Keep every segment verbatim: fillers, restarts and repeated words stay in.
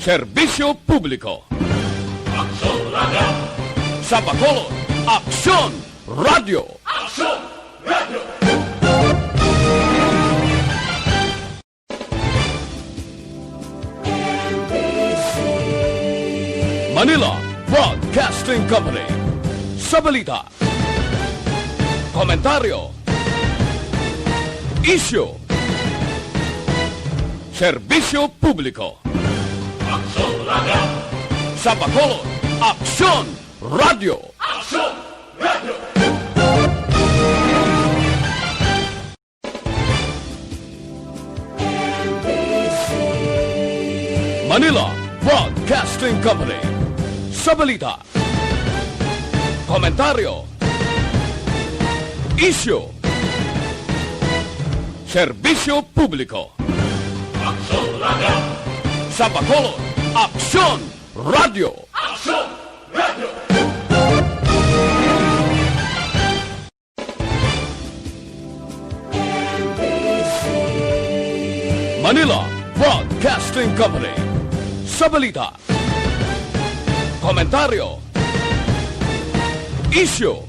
Serbisyo Publiko. Aksyon Radio. Sa Bacolod, Aksyon Radio. Aksyon Radio. Manila Broadcasting Company. Sa balita, komentaryo, isyu, serbisyo publiko. Aksyon Radio. Sa Bacolod, Aksyon Radio. Aksyon Radio. Manila Broadcasting Company. Sa balita, komentaryo, isyu, serbisyo publiko. Aksyon Radio. Sa Bacolod, Aksyon Radio. Aksyon Radio. Manila Broadcasting Company. Sa balita, komentaryo, isyu,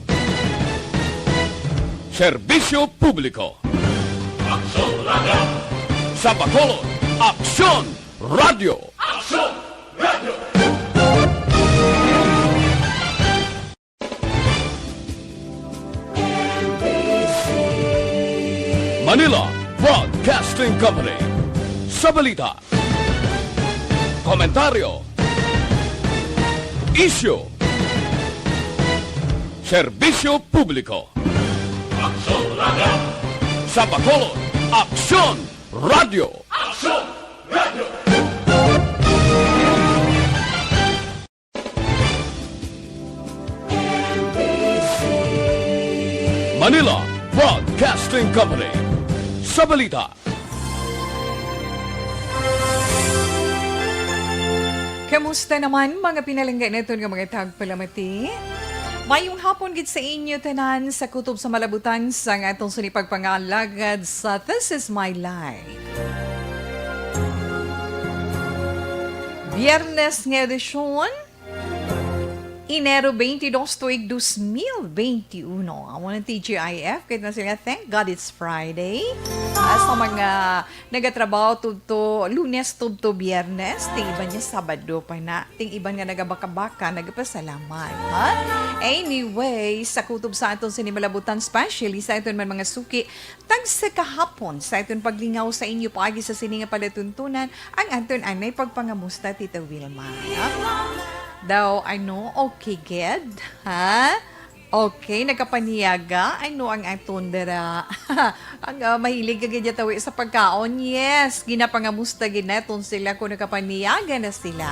serbisyo publiko. Aksyon Radio. Sa Bacolod, Aksyon Radio. Aksyon Radio. Manila Broadcasting Company. Sa balita, komentaryo, isyu, serbisyo publiko. Aksyon Radio. Sa Bacolod, Aksyon Radio. Aksyon Radio. Manila Broadcasting Company. Sa balita. Kamusta naman, mga pinalangga naton nga mga tagpalamati? Mayong hapon gid sa inyo tanan sa kutob sa malabutan sang aton sini pagpangalagad sa This Is My Life. Biyernes nga edisyon, Enero twenty-dos, tuig dos mil twenty-uno. Amo ang T G I F, kahit na sila, thank God it's Friday. Ah, sa mga nagatrabaho tubto Lunes tubto Biyernes, ting iban niya Sabado pa na, ting iban nga nagabaka-baka, nagapasalamat, ha? Anyway, sa kutob sa aton sini malabutan, especially sa aton man mga suki, tagsa kahapon sa aton paglingaw sa inyo paagi sa sini nga palatuntunan, ang aton anay pagpangamusta, Tita Wilma. Daw, ano, okay gid? Ha? Okay, nakapaniyaga? Ano ang aton dira? Ang, ah, mahilig ka gid tawi sa pagkaon? Yes, ginapangamusta gid naton sila kung nakapaniyaga na sila.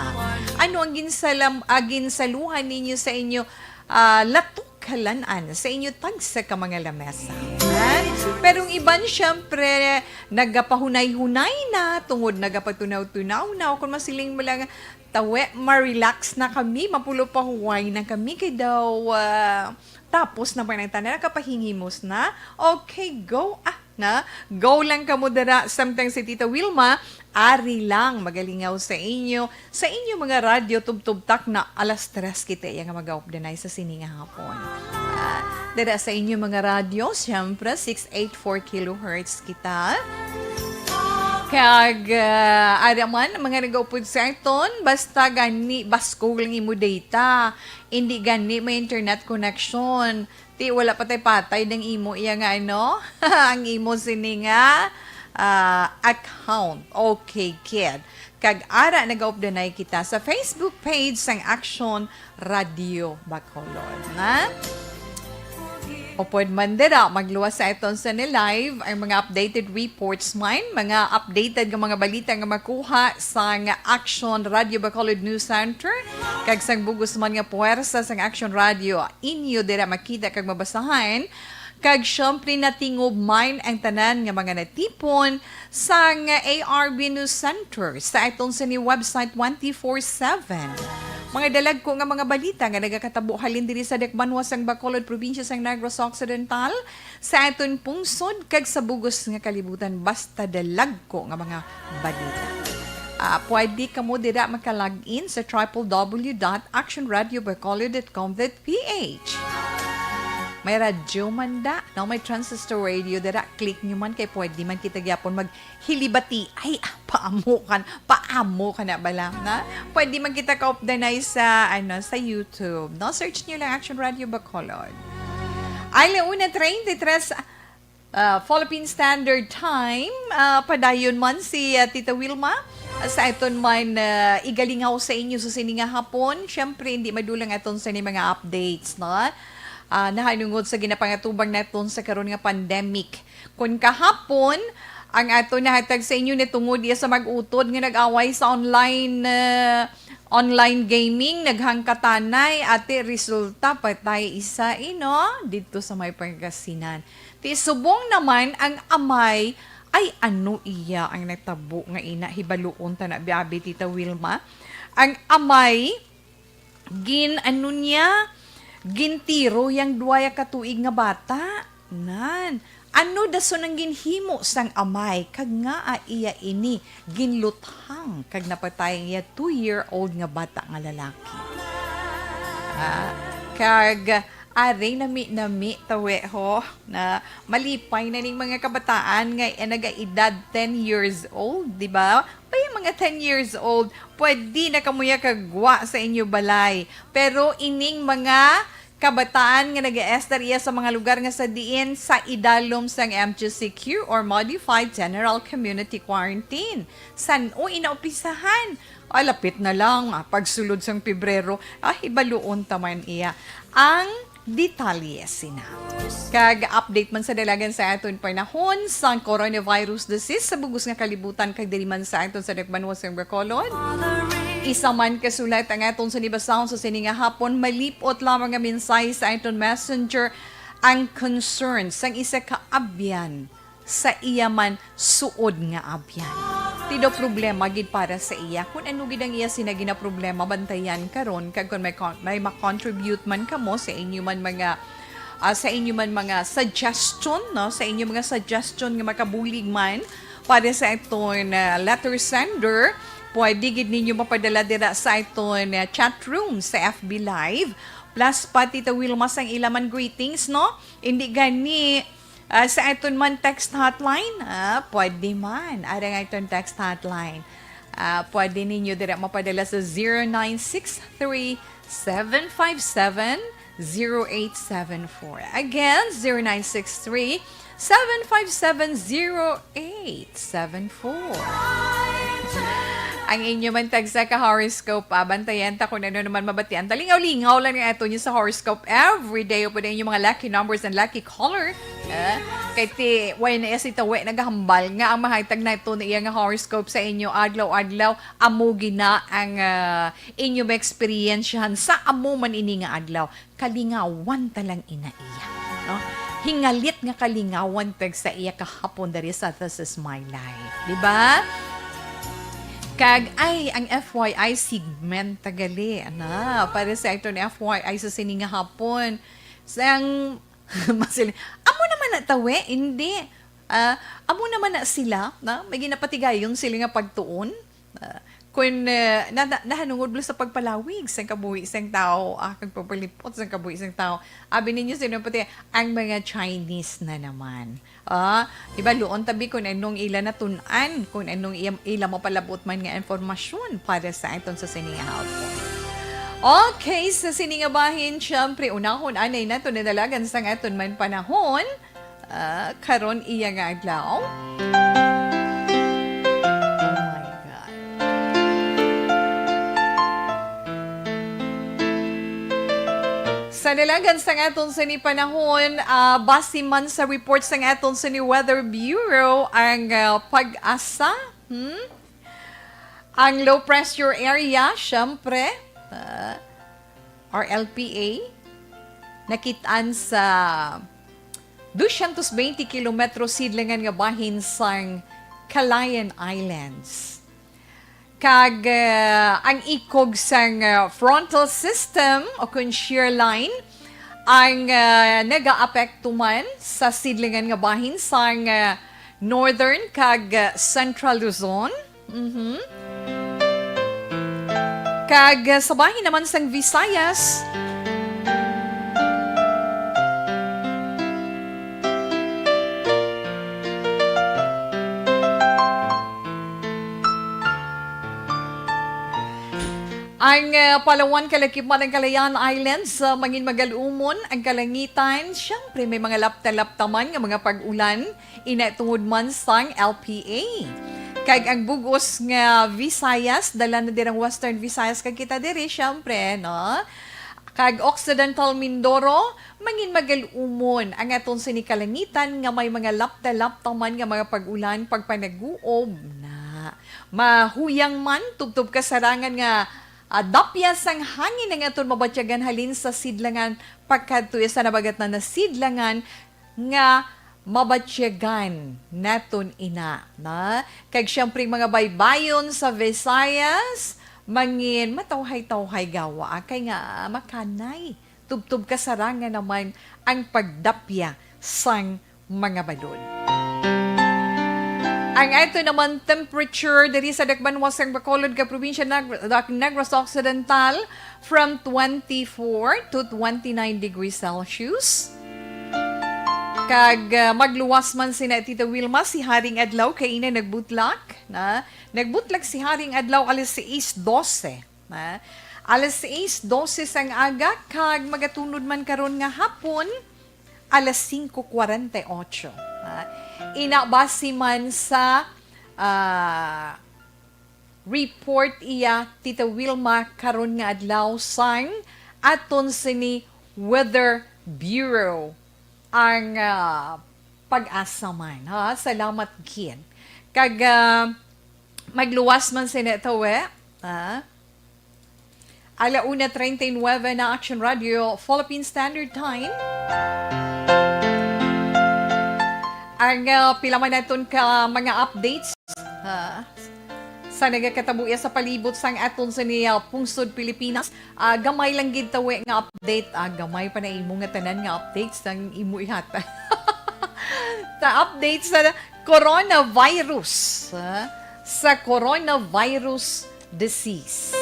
Ano ang ginsalam-, ah, ginsaluhan ninyo sa inyo, ah, latok? Kalan-an sa inyo tagsa ka mga lamesa. Ha? Pero ang iban, siyempre, nagapahunay-hunay na tungod nagapatunaw-tunaw na, o kung masiling mo lang, tawe, ma-relax na kami, mapulo pahuway na kami, kay daw, ah, tapos na ba na tanan, nakapahingimos na? Okay, go. Ah, na, go lang kamo dira, samtang si Tita Wilma, ari lang magalingaw sa inyo, sa inyo mga radyo, tubtob takna alas tres kita iya nga magaupdanay sa sini nga hapon. Ah, dira sa inyo mga radyo, siyempre, six eight four kilohertz kita. Kag, ah, ara man, mga nagaupod sa aton, basta gani, basko lang imo data. Hindi gani may internet connection. Ti wala patay-patay dang imo iya nga ano, ang imo sini nga, ah, account. Okay, kid. Kag ara nagaupdanay kita sa Facebook page sang Action Radio Bacolod, na? Upod man dira, magluwas sa aton sa ni live ang mga updated reports man, mga updated nga mga balita nga makuha sang Action Radio Bacolod News Center kag sang bugos man nga puwersa sang Action Radio. Inyo dira makita kag mabasahan. Kag siyempre, natingob man ang tanan nga mga natipon sang A R B News Center sa aton sini website twenty-four seven. Mga dalagko nga mga balita nga nagakatabo halin diri sa dakbanwa sang Bacolod, probinsya sang Negros Occidental, sa aton pungsod kag sa bugos nga kalibutan, basta dalagko nga mga balita. Ah, pwede kamo dira maka-log in sa triple W dot action radio bacolod dot com dot P H. May radyo man da, no? May transistor radio dira. Click nyo man kay pwede man kita gyapon maghilibati. Ay, ah, paamo ka, paamo ka na bala, na? Pwede man kita kaupdanay sa, ano, sa YouTube, no? Search nyo lang Action Radio Bacolod. Ala una treinta y tres, ah, Philippine Standard Time. Ah, padayon man si, ah, Tita Wilma sa aton man, ah, igalingaw sa inyo sa sini nga hapon. Siyempre, hindi madulang aton sa ni mga updates, no? Ah, nahanungod sa ginapangatubang naton sa karon nga pandemic. Kung kahapon, ang ato nahatag sa inyo ni tungod iya sa mag-utod nga nag-away sa online, ah, online gaming, naghangkatanay, ate, resulta, patay isa, ino, didto sa may Pangasinan. Ti subong naman ang amay, ay, ano iya ang natabo nga ina, hibaluon ta na, biabi, Tita Wilma. Ang amay, gin, ano niya, gintiro yang duwa ya ka tuig nga bata. Nan, ano dason ang ginhimo sang amay, kag ngaa iya ini ginluthang kag napatay ang iya two-year-old nga bata nga lalaki? Ah, kag, ari, nami-nami, tawe, ho, na malipay na ning mga kabataan nga, eh, nagaedad ten years old, di ba? Kaya mga ten years old, pwede na kamuya kagwa sa inyo balay. Pero ining mga kabataan nga nag-eestar iya sa mga lugar nga sa diin sa idalom sang M G C Q or Modified General Community Quarantine. San-o inaupisahan? Ah, lapit na lang, ah, pagsulod sang Pebrero, ah, hibaluon ta man iya ang detalye sina. Kag update man sa dalagan sa aton panahon sang coronavirus disease sa bugos nga kalibutan kag diri man sa aton sa Dakbanuas sang Bacolod. Isa man ka sulat ang aton sa nibasahon sa sini nga hapon, malipot lamang nga mensahe sa aton messenger ang concern sang isa ka abyan sa iya man suod nga abyan. Ti daw problema gid para sa iya kung ano gid ang iya sina ginaproblema, bantayan karon, kag kung may con-, may ma-contribute man kamo sa inyo man mga, ah, sa inyo man mga suggestion, no? Sa inyo mga suggestion nga makabulig man para sa aton, ah, letter sender, pwede gid ninyo mapadala dira sa aton, ah, chat room sa F B Live. Plus pa, Tita Wilma, sang ila man greetings, no? Hindi gani, ah, sa aton man text hotline, ah, pwede man. Ara nga aton text hotline. Ah, pwede ninyo dira mapadala sa zero nine six three, seven five seven, zero eight seven four. Again, zero nine six three, seven five seven, zero eight seven four. Ang inyo man tagsa ka horoscope, ah, bantayan ta kung ano naman mabatian. Talingaw-lingaw lang ang ato niyo sa horoscope every day. Upod ang inyong mga lucky numbers and lucky color. Eh, kay ti, why na si Tawe nagahambal nga ang mahatag na ito na iya nga horoscope sa inyo adlaw-adlaw, amo gina ang, ah, inyo maeksperiensyahan sa amo man ini nga adlaw. Kalingawan ta lang ina iya, no? Hingalit nga kalingawan tag sa iya kahapon diri sa This Is My Life, di ba? Kag, ay, ang F Y I segment tagali, ana, para sa aton F Y I sa sini nga hapon. Sang, masili-, amo naman na tawe, hindi. Ah, amo naman na sila, na may ginapatigayon sila nga pagtuon. Ah, kun, eh, na, na, nahanungod lang sa pagpalawig sang kabuhi sang tawo, ah, kag pagpalipot sang kabuhi sang tawo. Abi ninyo, sino pati ang mga Chinese na naman. Ah, ibaluon tabi kung anong ila natun-an, kung anong iya, ila mapalabot man nga impormasyon para sa aton sa sini nga hapon. Okay, sa sini nga bahin, syempre, unahon anay nato na dalagan sang aton man panahon. Ah, karon iya nga adlaw. Oh my God. Sa dalagan sang aton sini panahon, ah, base man sa report sang aton sini Weather Bureau, ang, ah, PAGASA, hmm? Ang low pressure area, syempre, ah, R L P A, nakit-an sa dusyentos bente kilometro sidlangan nga bahin sang Calayan Islands. Kag, ah, ang ikog sang, ah, frontal system o kun shear line ang, ah, nagaapekto man sa sidlangan nga bahin sang, ah, Northern kag, ah, Central Luzon. Mhm. Kag, ah, sa bahin naman sang Visayas, ang, ah, Palawan, Calangitan, ang Kalayaan Islands, ah, mangin magalumon ang kalangitan. Siyempre, may mga lapta-lapta man nga mga pag-ulan. Ina tungod man sang L P A. Kag ang bug-os nga Visayas, dala na dirang Western Visayas kag kita diri, syempre, no? Kag Occidental Mindoro, mangin magalumon ang aton sini kalangitan nga may mga lapta-lapta man nga mga pag-ulan, pagpanaguob na. Mahuyang man, tubtob kasarangan nga, ah, dapya sang hangin ang aton mabatyagan halin sa sidlangan pagkadto sa nabagat na nasidlangan nga mabatyagan naton ina, na? Kag siyempre, mga baybayon sa Visayas, mangin matawhay-tawhay gawa, kay nga makanay, tubtob kasarangan naman ang pagdapya sang mga balod. Ang ato naman temperature diri sa dakbanwa sang Bacolod ka probinsya, Nag-, Dak-, Negros Occidental, from twenty-four to twenty-nine degrees Celsius. Kag, ah, magluwas man sina Tita Wilma, si Haring Adlaw kay ina nagbutlak, na? Nagbutlak si Haring Adlaw alas sais dose, na? Alas sais dose sang aga, kag magatunod man karon nga hapon, alas singko kwarenta y ocho, na? Ina base man sa, ah, report iya, Tita Wilma, karon nga adlaw sang aton sini Weather Bureau, ang, ah, PAGASA man, ha? Salamat gid. Kag, ah, magluwas man sini tawe, ha? Ala una treinta y nueve na Action Radio, Philippine Standard Time. Ang, ah, pila man naton ka mga updates, ah, sa nagakatabo iya sa palibot sang aton sini, ah, pungsod Pilipinas. Ah, gamay lang gid tawe nga update. Ah, gamay pa na imo nga tanan nga updates ang imo ihatag. Ta update sa coronavirus, ah, sa coronavirus disease.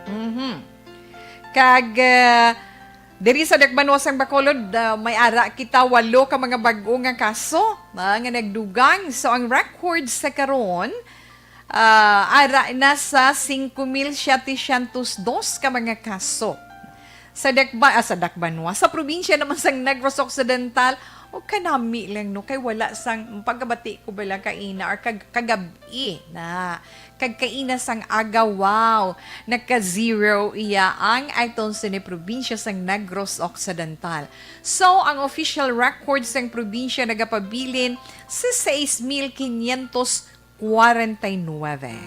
Mhm. Kag, ah, diri sa Dakbanuas sang Bacolod, ah, may ara kita walo ka mga bag-o nga kaso, ah, nga nagdugang. So, ang record sa karon, ah, ara na sa singko mil setecientos dos ka mga kaso. Sa Dakba-, ah, sa Dakbanuas, sa probinsya naman sang Negros Occidental, o kanami lang, no, kay wala sang pagkabati ko bala kaina or kag-, kagab-i na. Kag kaina sang aga, wow, naka-zero iya ang aton sini probinsya sang Negros Occidental. So, ang official record sang probinsya nagapabilin sa sais mil quinientos kwarenta y nuebe.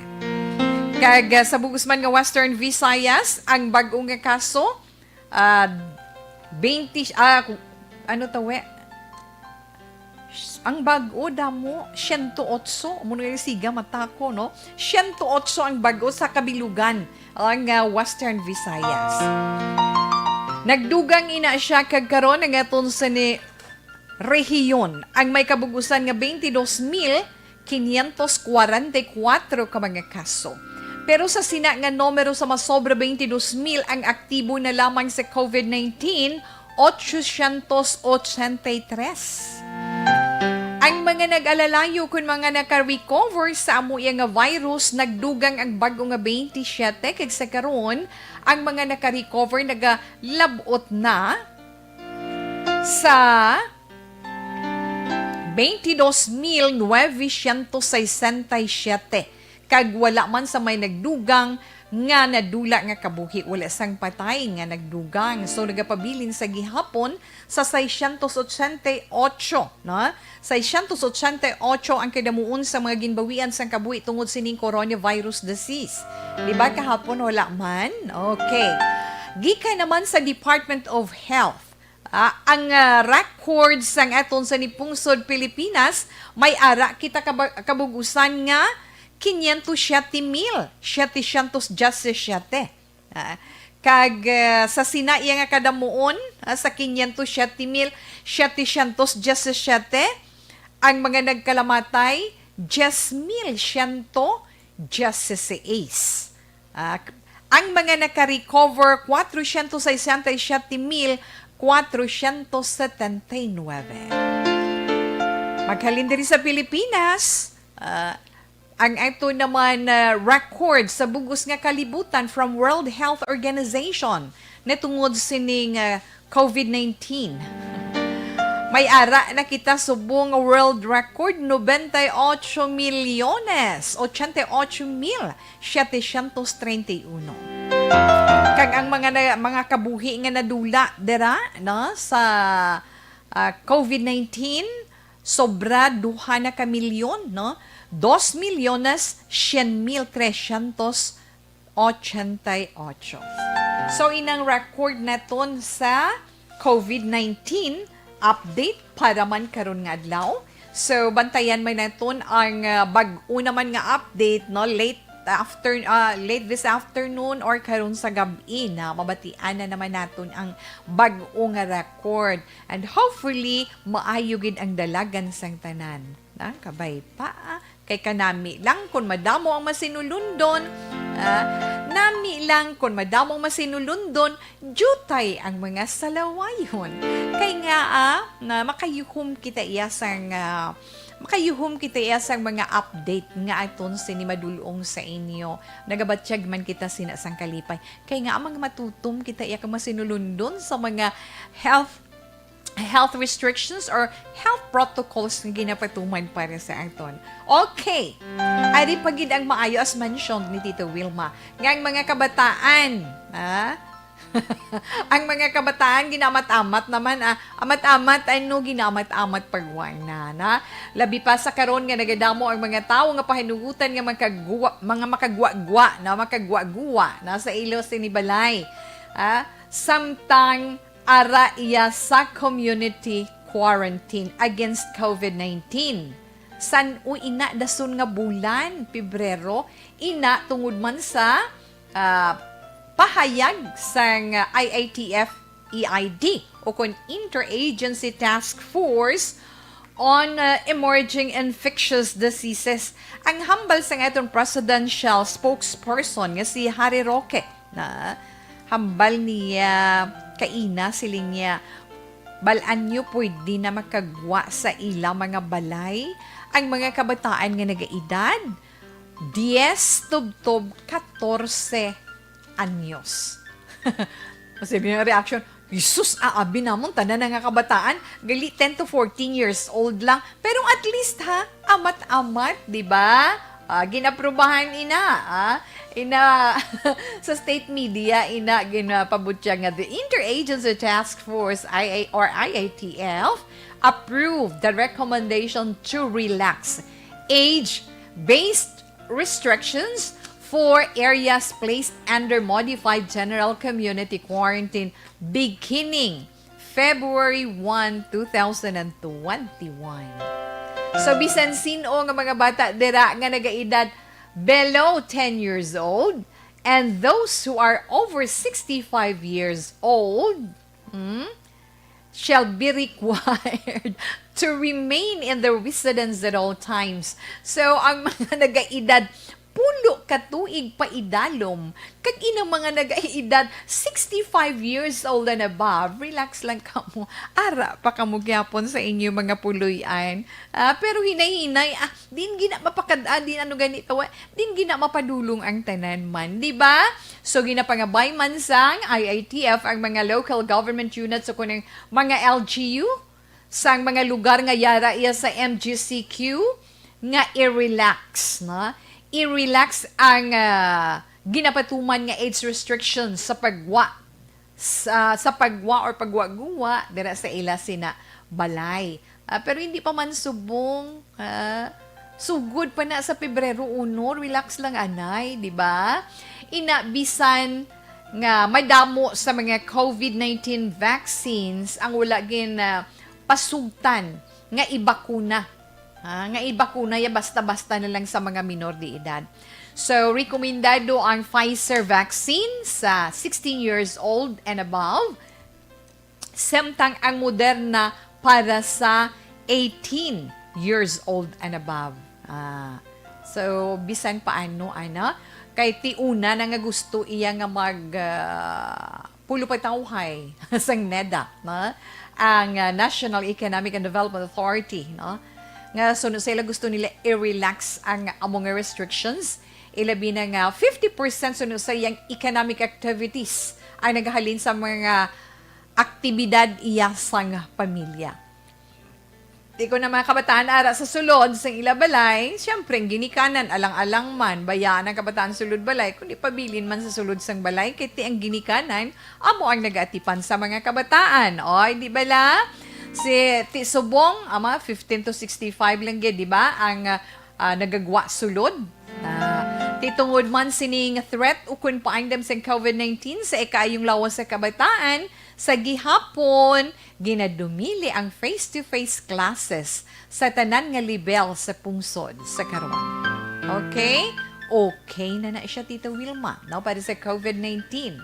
Kag, ah, sa bug-os man nga Western Visayas, ang bag-o nga kaso, ah, twenty, ah, ku-, ano tawe? Ang bag-o, damo, siyento otso. Amo na yung siga mata ko, no? Siyento otso ang bag-o sa kabilugan ang, ah, Western Visayas. Nagdugang ina siya kag karon ang aton sini rehiyon ang may kabug-usan nga twenty-two mil quinientos kwarenta y kuwatro ka mga kaso. Pero sa sina nga numero, sa masobra twenty-two mil ang aktibo na lamang sa COVID nineteen, ochocientos ochenta y tres. Ang mga nag-alalayo kon mga naka-recover sa amo iya nga virus, nagdugang ang bag-o nga twenty-seven, kag sa karon, ang mga naka-recover nagalab-ot na sa twenty-dos mil novecientos sesenta y siete, kag wala man sa may nagdugang nga nadula nga kabuhi, wala sang patay nga nagdugang. So, nagapabilin sa gihapon sa seiscientos ochenta y ocho, no? Seiscientos ochenta y ocho ang kadamuon sa mga ginbawian sang kabuhi tungod sining coronavirus disease. Di ba kahapon wala man? Okay. Gikan naman sa Department of Health, ah, ang, ah, record sang aton sa nipungsod Pilipinas, may ara kita kaba-, kabug-usan nga quinientos siete mil setecientos diecisiete. Ah, kag, ah, sa sina iya nga kadamuon, ah, sa quinientos siete mil setecientos diecisiete, ang mga nagkalamatay, diez mil siento dieciséis. Ah, k- ang mga naka-recover, kwatrocientos sesenta y siete mil kwatrocientos setenta y nueve. Maghalin diri sa Pilipinas, ah, ang ato naman, ah, record sa bug-os nga kalibutan from World Health Organization natungod sining, ah, COVID nineteen. May ara na kita subong nga world record, noventa y ocho milyones, ochenta y ocho mil setecientos treinta y uno. Kag ang mga na, mga kabuhi nga nadula dira, no, sa, ah, COVID nineteen, sobra duha na ka milyon, no? Dos milyones cien mil trescientos ochenta y ocho. So, inang record naton sa COVID nineteen update para man karon nga adlaw. So, bantayan man naton ang, ah, bag-o naman nga update, no? Late after, ah, late this afternoon or karon sa gab-i na mabatian na naman naton ang bag-o nga record. And hopefully, maayo gid ang dalagan sang tanan. Na, kabay pa, ah. Kay kanami lang kun madamo ang masinulundon, ah, nami lang kun madamo ang masinulundon, diutay ang mga salawayon. Kay nga, ah, na makayuhom kita iya sang, ah, makayuhom kita iya sang mga update nga aton sini madul-ong sa inyo. Nagabatyag man kita sina sang kalipay. Kay nga, ang mga matutom kita iya kang masinulundon sa mga health health restrictions or health protocols nga ginapatuman para sa aton. Okay. Ari pa gid ang maayo as mentioned ni Tito Wilma, nga ang mga kabataan, ha? Ang mga kabataan ginaamat-amat naman, ah, amat-amat, ano, ginaamat-amat pagwang na, na. Labi pa sa karon nga nagadamo ang mga tawo nga pahinugutan nga magkagwa-, mga makagwa-gwa, na makagwa-gwa na sa ilo sini balay. Ah, samtang ara iya sa community quarantine against COVID nineteen. San-o ina dason nga bulan, Pebrero, ina tungod man sa, ah, pahayag sang I A T F E I D o kon Interagency Task Force on, ah, Emerging Infectious Diseases. Ang hambal sang aton presidential spokesperson nga si Harry Roque, na hambal niya kaina, siling niya, "Bal-an niyo pwede na makagwa sa ila mga balay ang mga kabataan nga nagaedad dies tubtob katorse anyos." Kasi yung reaction, "Jesus, aabi namon tanan na nga kabataan, gali ten to fourteen years old lang." Pero at least, ha, amat-amat, di ba? Ah, ginaprubahan ina, ah. Ina, sa state media, ina, ginapabutyag nga the Interagency Task Force, I A, or I A T F, approved the recommendation to relax age-based restrictions for areas placed under modified general community quarantine beginning February one, two thousand and twenty-one. So, bisan sin-o nga mga bata dira nga nagaedad below ten years old, and those who are over sixty-five years old, hmm, shall be required to remain in their residence at all times. So, ang mga nagaedad pulo ka tuig pa idalom, kag inang mga nagaedad sixty-five years old and above, relax lang kamo. Ara pa kamo gyapon sa inyo mga puloy-an. Ah, pero hinay-hinay, ah, din gina mapakad-, ah, din ano gani tawa, din gina mapadulong ang tanan man, di ba? So, ginapangabay man sang I A T F ang mga local government units o kunang mga L G U sang mga lugar nga yara iya sa M G C Q nga i-relax, no? I-relax ang, ah, ginapatuman nga age restrictions sa pagwa sa, sa pagwa or pagwa-guwa dira sa ila sina balay. Ah, pero hindi pa man subong, ah, sugod pa na sa Pebrero uno, relax lang anay, di ba? Ina, bisan nga madamo sa mga COVID nineteen vaccines ang wala gin, ah, pasugtan nga ibakuna. Ha, nga ibakuna ya basta-basta na lang sa mga minor de edad. So, rekomendado ang Pfizer vaccine sa sixteen years old and above, samtang ang Moderna para sa eighteen years old and above. Ah, So, bisan paano, ana, kay ti una na nga gusto iya nga mag, ah, pulo patawhay sang NEDA, no? Ang, ah, National Economic and Development Authority, no? Nga suno sa ila gusto nila i-relax ang amo nga restrictions. Ilabi na nga fifty percent suno sa iyang economic activities ang nagahalin sa mga aktibidad iya sang pamilya. Di ko na mga kabataan ara sa sulod sang ila balay, siyempre, ang ginikanan, alang-alang man, bayaan ang kabataan sulod balay, kundi pabilin man sa sulod sang balay, kay ti ang ginikanan, amo ang nagaatipan sa mga kabataan. Oy, di bala? Si Ti Subong, ama, fifteen to sixty-five lang gid, di ba? Ang, ah, ah, nagagwa sulod. Ah, ti tungod man sining threat ukon paandam sang COVID nineteen sa ikaayong lawas sa kabataan, sa gihapon, ginadumili ang face-to-face classes sa tanan nga level sa pungsod sa karon. Okay? Okay na na siya, Tita Wilma, no? Para sa COVID nineteen.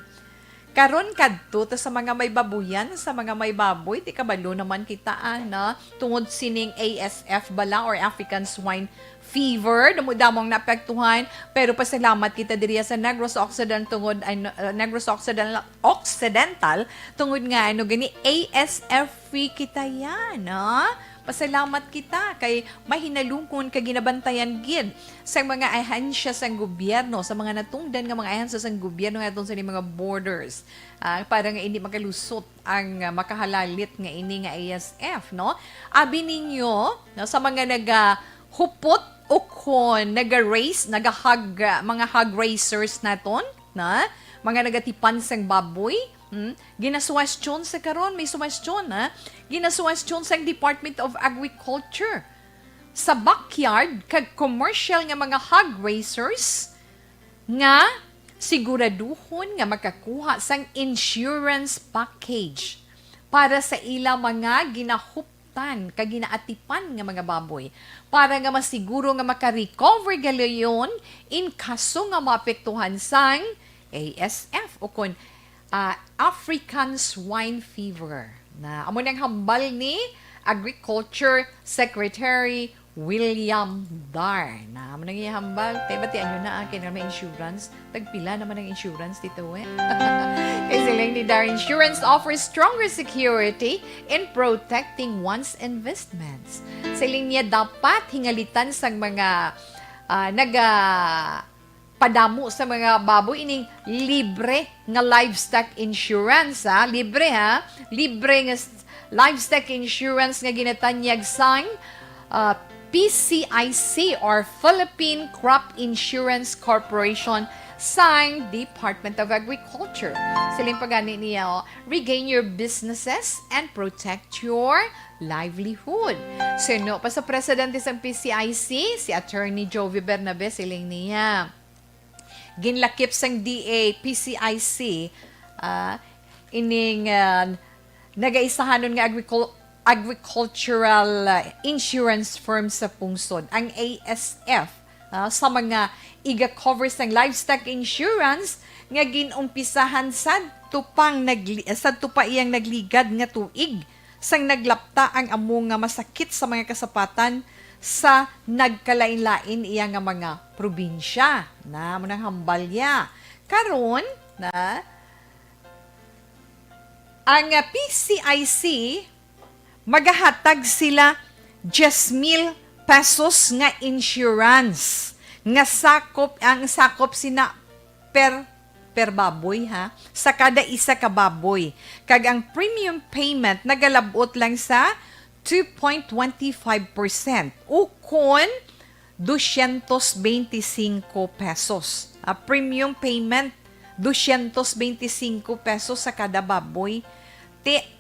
Karon kadto ta sa mga may babuyan, sa mga may baboy, ti kabalo naman kita, ah, no? Tungod sining A S F bala or African Swine Fever, damo-damo ang naapektuhan, pero pasalamat kita diri sa Negros Occidental tungod, ay, no, uh, Negros Occidental, Occidental, tungod nga, ano gani, A S F free kita yan, no? Pasalamat kita kay mahinalungon kag ginabantayan gid sa mga ahensya sang gobyerno, sa mga natungdan nga mga ahensya sang gobyerno nga atong sa mga borders, ah, para nga hindi makalusot ang, ah, makahalalit nga ini nga A S F, no? Abi ninyo, no, sa mga nagahupot ukon naga-raise, nagahag, ah, mga hog raisers naton, na mga nagatipan sang baboy, hmm? Ginasuwestyon sa karon, may suwestyon, ha? Ginasuwestyon sang Department of Agriculture sa backyard kag commercial nga mga hog raisers nga siguraduhon nga makakuha sang insurance package para sa ila mga ginahuptan kag ginaatipan nga mga baboy, para nga masiguro nga maka-recover galayon in kaso nga maapektuhan sang A S F ukon, ah, African Swine Fever. Na amo nang hambal ni Agriculture Secretary William Dar. Na amo nang iyang hambal. Kay batian nyo na, ah, kay na may insurance. Tagpila naman ang insurance dito, eh. Kay siling ni Dar, insurance offers stronger security in protecting one's investments. Siling niya, dapat hingalitan sang mga, ah, naga padamo sa mga baboy ining libre nga livestock insurance, ha? Libre, ha? Libre nga s-, livestock insurance nga ginatanyag sang, ah, P C I C or Philippine Crop Insurance Corporation sang Department of Agriculture. Siling pa gani niya, oh, regain your businesses and protect your livelihood. Suno pa sa presidente sang P C I C, si Attorney Jovi Bernabe, siling niya, ginlakip sang D A P C I C, ah, ining, ah, nagaisahanon nga agricul-, agricultural, ah, insurance firm sa pungsod, ang A S F, ah, sa mga iga-cover sang livestock insurance nga gin-umpisahan sadto pang nagli-, sadto pa iyang nagligad nga tuig, sang naglapta ang amo nga masakit sa mga kasapatan sa nagkalain-lain iya nga mga probinsya. Na, amo nang hambal niya. Karon, na, ang, ah, P C I C, magahatag sila diyes mil pesos nga insurance nga sakop, ang sakop sina per, per baboy, ha, sa kada isa ka baboy. Kag ang premium payment nagalab-ot lang sa two point twenty five percent, ukon dosyentos beinti singko pesos. Ah, premium payment, dosyentos beinti singko pesos sa kada baboy. Ti,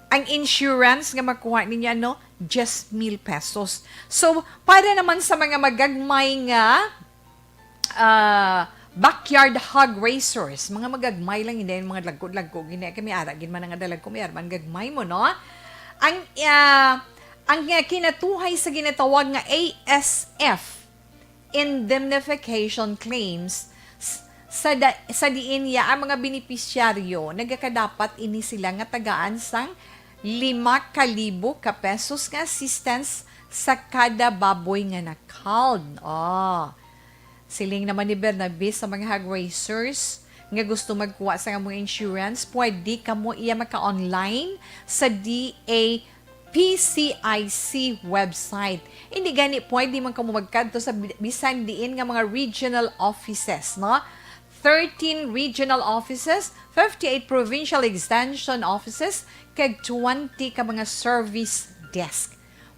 ang insurance nga makuha ninyo, ano, diyes mil pesos. So, para naman sa mga magagmay nga, ah, backyard hog raisers, mga magagmay lang, hindi yung mga lagko-lagko, hindi kami ara, gid man ang adalag ko, may arman gagmay mo, no? Ang, ah, ang, ah, kinatuhay sa ginatawag nga A S F, indemnification claims s-, sa da-, sa diin ya ang mga benepisyaryo nagakadapat ini sila nga tagaan sang lima ka libo ka pesos nga assistance sa kada baboy nga na-culled. Oh. Siling naman ni Bernabe sa mga hog raisers nga gusto magkuha sa among insurance, pwede kamo iya maka-online sa D A P C I C website. Hindi gani pwede man kamo magkadto sa bi-, bisan diin nga mga regional offices, no? Thirteen regional offices, fifty-eight provincial extension offices, kag twenty ka mga service desk.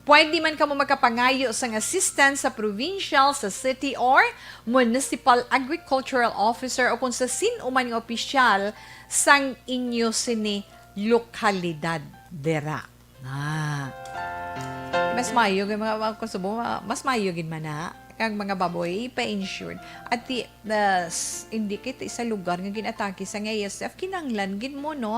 Pwede man kamo makapangayo sang assistance sa provincial, sa city, or municipal agricultural officer o kung sa sin-o man nga opisyal sang inyo sini lokalidad dira. Ah. Mas maayo gid, mga, mga kasubo, ma-, mas maayo gid man na kang mga baboy pa-insured. At di, na, s-, hindi kita sa lugar nga ginatake sa nga A S F, kinahanglan gid mo, no?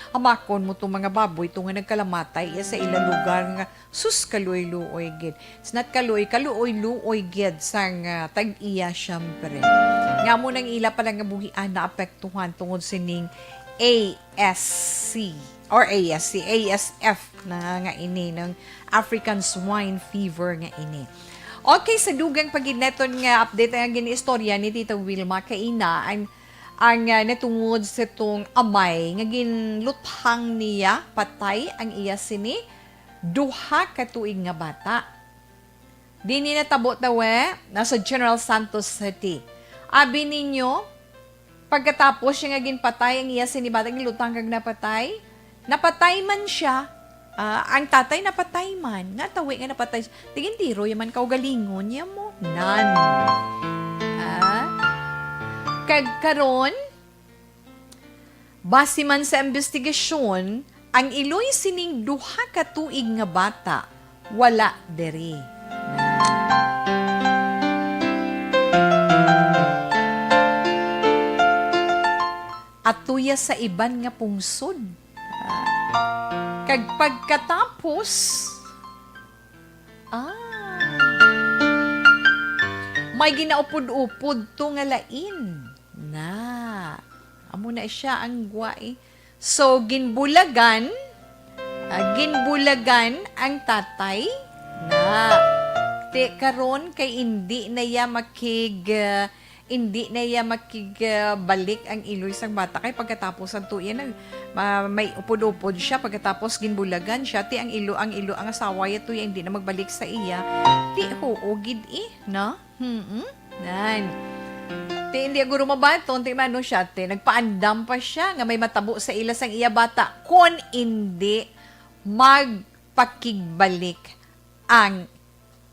Hamakon mo tong mga baboy to nga nagkalamatay iya sa ila lugar nga, sus, kaluoy-luoy gid. It's not kaluoy, kaluoy-luoy gid sang, ah, tag-iya, syempre. Nga mo nang ila pala nga buhian naapektuhan tungod sining A S C or A S C, A S F na nga ini, ng African Swine Fever nga ini. Okay, sa dugang pa gid naton nga update ang ginaistorya ni Tita Wilma kaina, ang, ang, ah, natungod sa tong amay nga ginluthang niya patay ang iya sini duha ka tuig nga bata. Dini natabo tawe, nasa General Santos City. Abi ninyo, pagkatapos siya nga ginpatay ang iya sini bata, ginlutang kag napatay, napatay man siya. Ah, ang tatay napatay man. Nga tawi nga napatay siya. Tigintiro yaman kaugalingon niya mo. Nan. Ah? Kag karon, base man sa investigasyon, ang iloy sining duha ka tuig nga bata wala diri. Atuya sa iban nga pungsod. Kag pagkatapos, ah, may ginaupod-upod to nga lain. Na. Amo na siya ang gwa, eh. So, ginbulagan, ah, ginbulagan ang tatay na. Ti karon kay indi na iya makig, ah, indi na iya makig, ah, balik ang iloy sang bata kay pagkatapos adto iya nag-, ma-, may upod-upod siya, pagkatapos ginbulagan siya, ti ang ilo, ang ilo, ang asawa ya to ya indi na magbalik sa iya. Ti huo gid, eh, no? Hmm, nan. Ti hindi guro mabaton, ti mano siya, ti nagpaandam pa siya nga may matabo sa ila sang iya bata kon indi magpakigbalik ang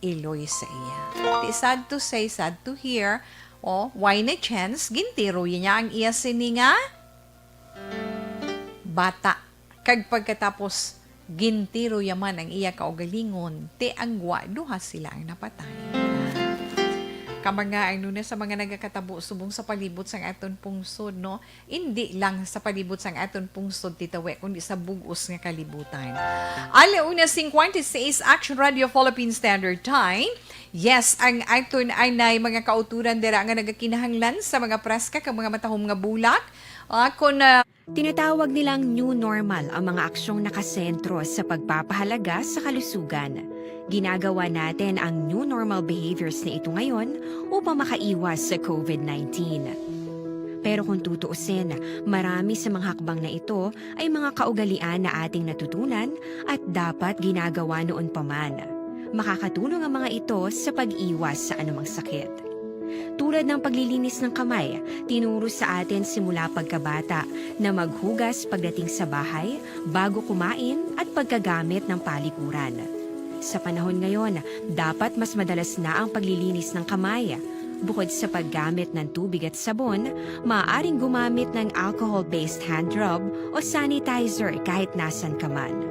iloy sa iya. Ti sad to say, sad to hear, oh, why na chance, gintiro niya ang iya sini nga bata. Kag pagkatapos, gintiro yaman ang iya kaugalingon, ti ang gwa duha sila ang napatay. Kamangay, ano na sa mga nagakatabo subong sa palibot sang aton pungsod, no? Indi lang sa palibot sang aton pungsod, Tita We, kundi sa bug-os nga kalibutan. Alauna cincuenta y seis, Action Radio Philippine Standard Time. Yes, ang aton anay mga kauturan dira nga nagakinahanglan sa mga preska kag mga matahom nga bulak. Ah, kon, ah, Tinatawag nilang new normal ang mga aksyong nakasentro sa pagpapahalaga sa kalusugan. Ginagawa natin ang new normal behaviors na ito ngayon upang makaiwas sa covid nineteen. Pero kung tutuusin, marami sa mga hakbang na ito ay mga kaugalian na ating natutunan at dapat ginagawa noon pa man. Makakatulong ang mga ito sa pag-iwas sa anumang sakit. Tulad ng paglilinis ng kamay, tinuro sa atin simula pagkabata na maghugas pagdating sa bahay, bago kumain, at pagkagamit ng palikuran. Sa panahon ngayon, dapat mas madalas na ang paglilinis ng kamay. Bukod sa paggamit ng tubig at sabon, maaaring gumamit ng alcohol-based hand rub o sanitizer kahit nasan ka man.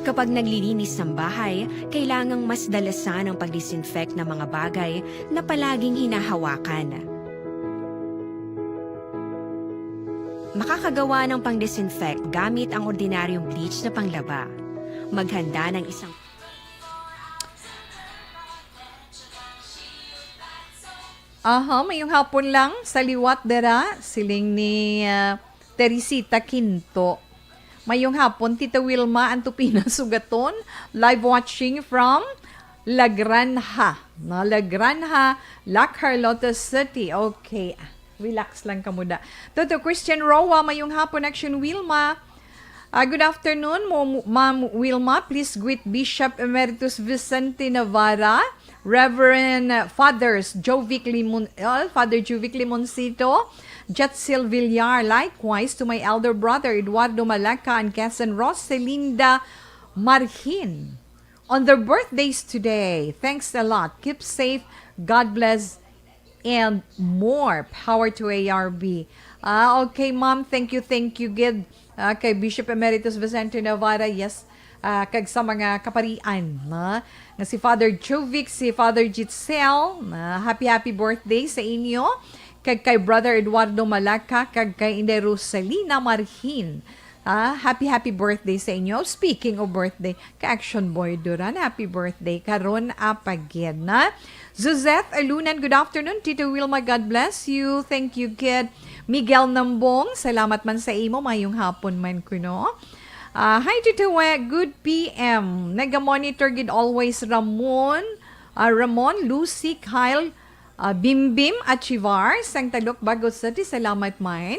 Kapag naglilinis ng bahay, kailangang mas dalasan ang pag-disinfect ng mga bagay na palaging hinahawakan. Makakagawa ng pang-disinfect gamit ang ordinaryong bleach na panglaba. Maghanda ng isang Aha, mayong hapon lang sa liwat dira, siling ni, ah, Teresita Quinto. Mayong hapon, Tita Wilma Antupina Sugaton, live watching from La Granja, no? La Granja, La Carlota City. Okay, relax lang kamo da. Toto Christian Roa, mayong hapon, Action Wilma. Ah, good afternoon, mo, Ma'am Wilma. Please greet Bishop Emeritus Vicente Navarra, Reverend Fathers Jovic Limon, uh, Father Jovic Limoncito, Jetsil Villar. Likewise to my elder brother Eduardo Malaca and cousin Roselinda Marhin on their birthdays today. Thanks a lot. Keep safe. God bless and more power to A R B. Ah, okay, ma'am. Thank you, thank you, gid. Ah, kay Bishop Emeritus Vicente Navarra, yes. Ah, kag sa mga kaparian, no? Nga si Father Jovic, si Father Jitzel, na happy, happy birthday sa inyo. Kag kay Brother Eduardo Malaca, kag kay Inday Rosalina Marhin. Ah, happy, happy birthday sa inyo. Speaking of birthday, ka Action Boy Duran, happy birthday karon, apagid na. Suzette Alunan, good afternoon, Tito Wilma, God bless you. Thank you, kid. Miguel Nambong, salamat man sa imo, mayong hapon man kuno. Ah, hi, Tito We, good P M. Naga-monitor gid always, Ramon, ah, Ramon, Lucy, Kyle, ah, Bimbim, Achivar, sang Talok, Bago City, salamat man.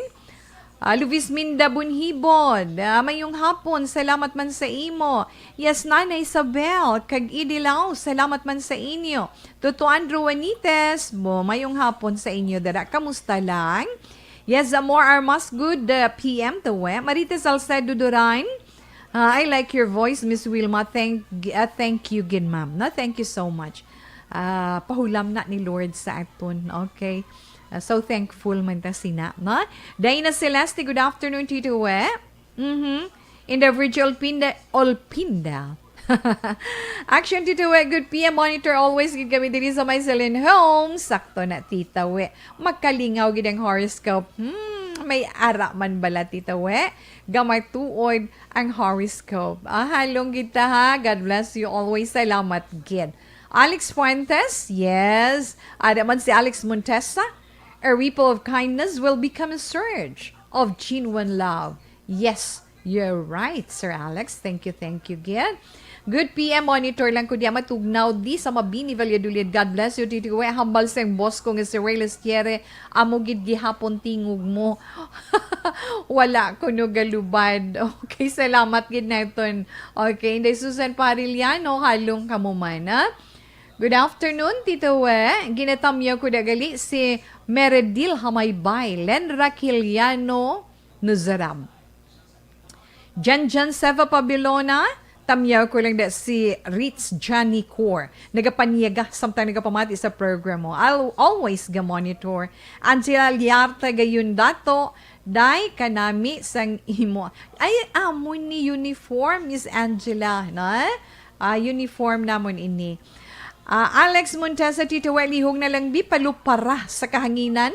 Ah, Luis Minda Bunhibod, ah, mayong hapon, salamat man sa imo. Yes, Nanay Isabel, kag Idilaw, salamat man sa inyo. Toto Andrew Juanites, mo, mayong hapon sa inyo dira. Kamusta lang? Yes, Amor Armas, good, uh, P M to, eh. Marita Salcedo Duran, ah, I like your voice, Miss Wilma. Thank, ah, thank you, gid, ma'am. No, thank you so much. Ah, pahulam na ni Lord sa aton. Okay. Ah, so thankful man ta sina, no? Dana Celeste, good afternoon, Tito We. Mhm. In the Virgil Olpinda, Olpinda. Action, Tito We. Good P M monitor. Always gid kami diri sa may Celine Homes. Sakto na, Tita We. Makalingaw gid ang horoscope. Hmm, may ara man bala, Tita We? Gamay tuod ang horoscope. Ah, halong gid ta, ha. God bless you always. Salamat gid. Alex Fuentes, yes. Ada man si Alex Montesa. A ripple of kindness will become a surge of genuine love. Yes, you're right, Sir Alex. Thank you, thank you, gid. Good P M monitor lang ko diya matugnaw di sa Mabini, Valladolid. God bless you, Tito We. Hambal sang boss ko nga si Ray Lestiere, amo gid gihapon tingog mo. Wala ko no galubad. Okay, salamat gid naton. Okay, Inday Susan Pariliano, halong kamo man, ha? Good afternoon, Tito We. Ginatamyaw ko na gali si Meredil Hamaybay, Len Raquiliano Nuzarab. Janjan Seva Pabilona, tamyaw ko lang da si Ritz Johnny Core. Nagapanyaga, samtang nagapamati sa programa. I'll always ga-monitor. Angela Liarte gayon dato, day kanami sang imo. Ay, amo ni uniform, Miss Angela, no? Ah, uniform namon ini. Ah, Alex Montesa, Tito We, lihog na lang bi, palupara sa kahanginan.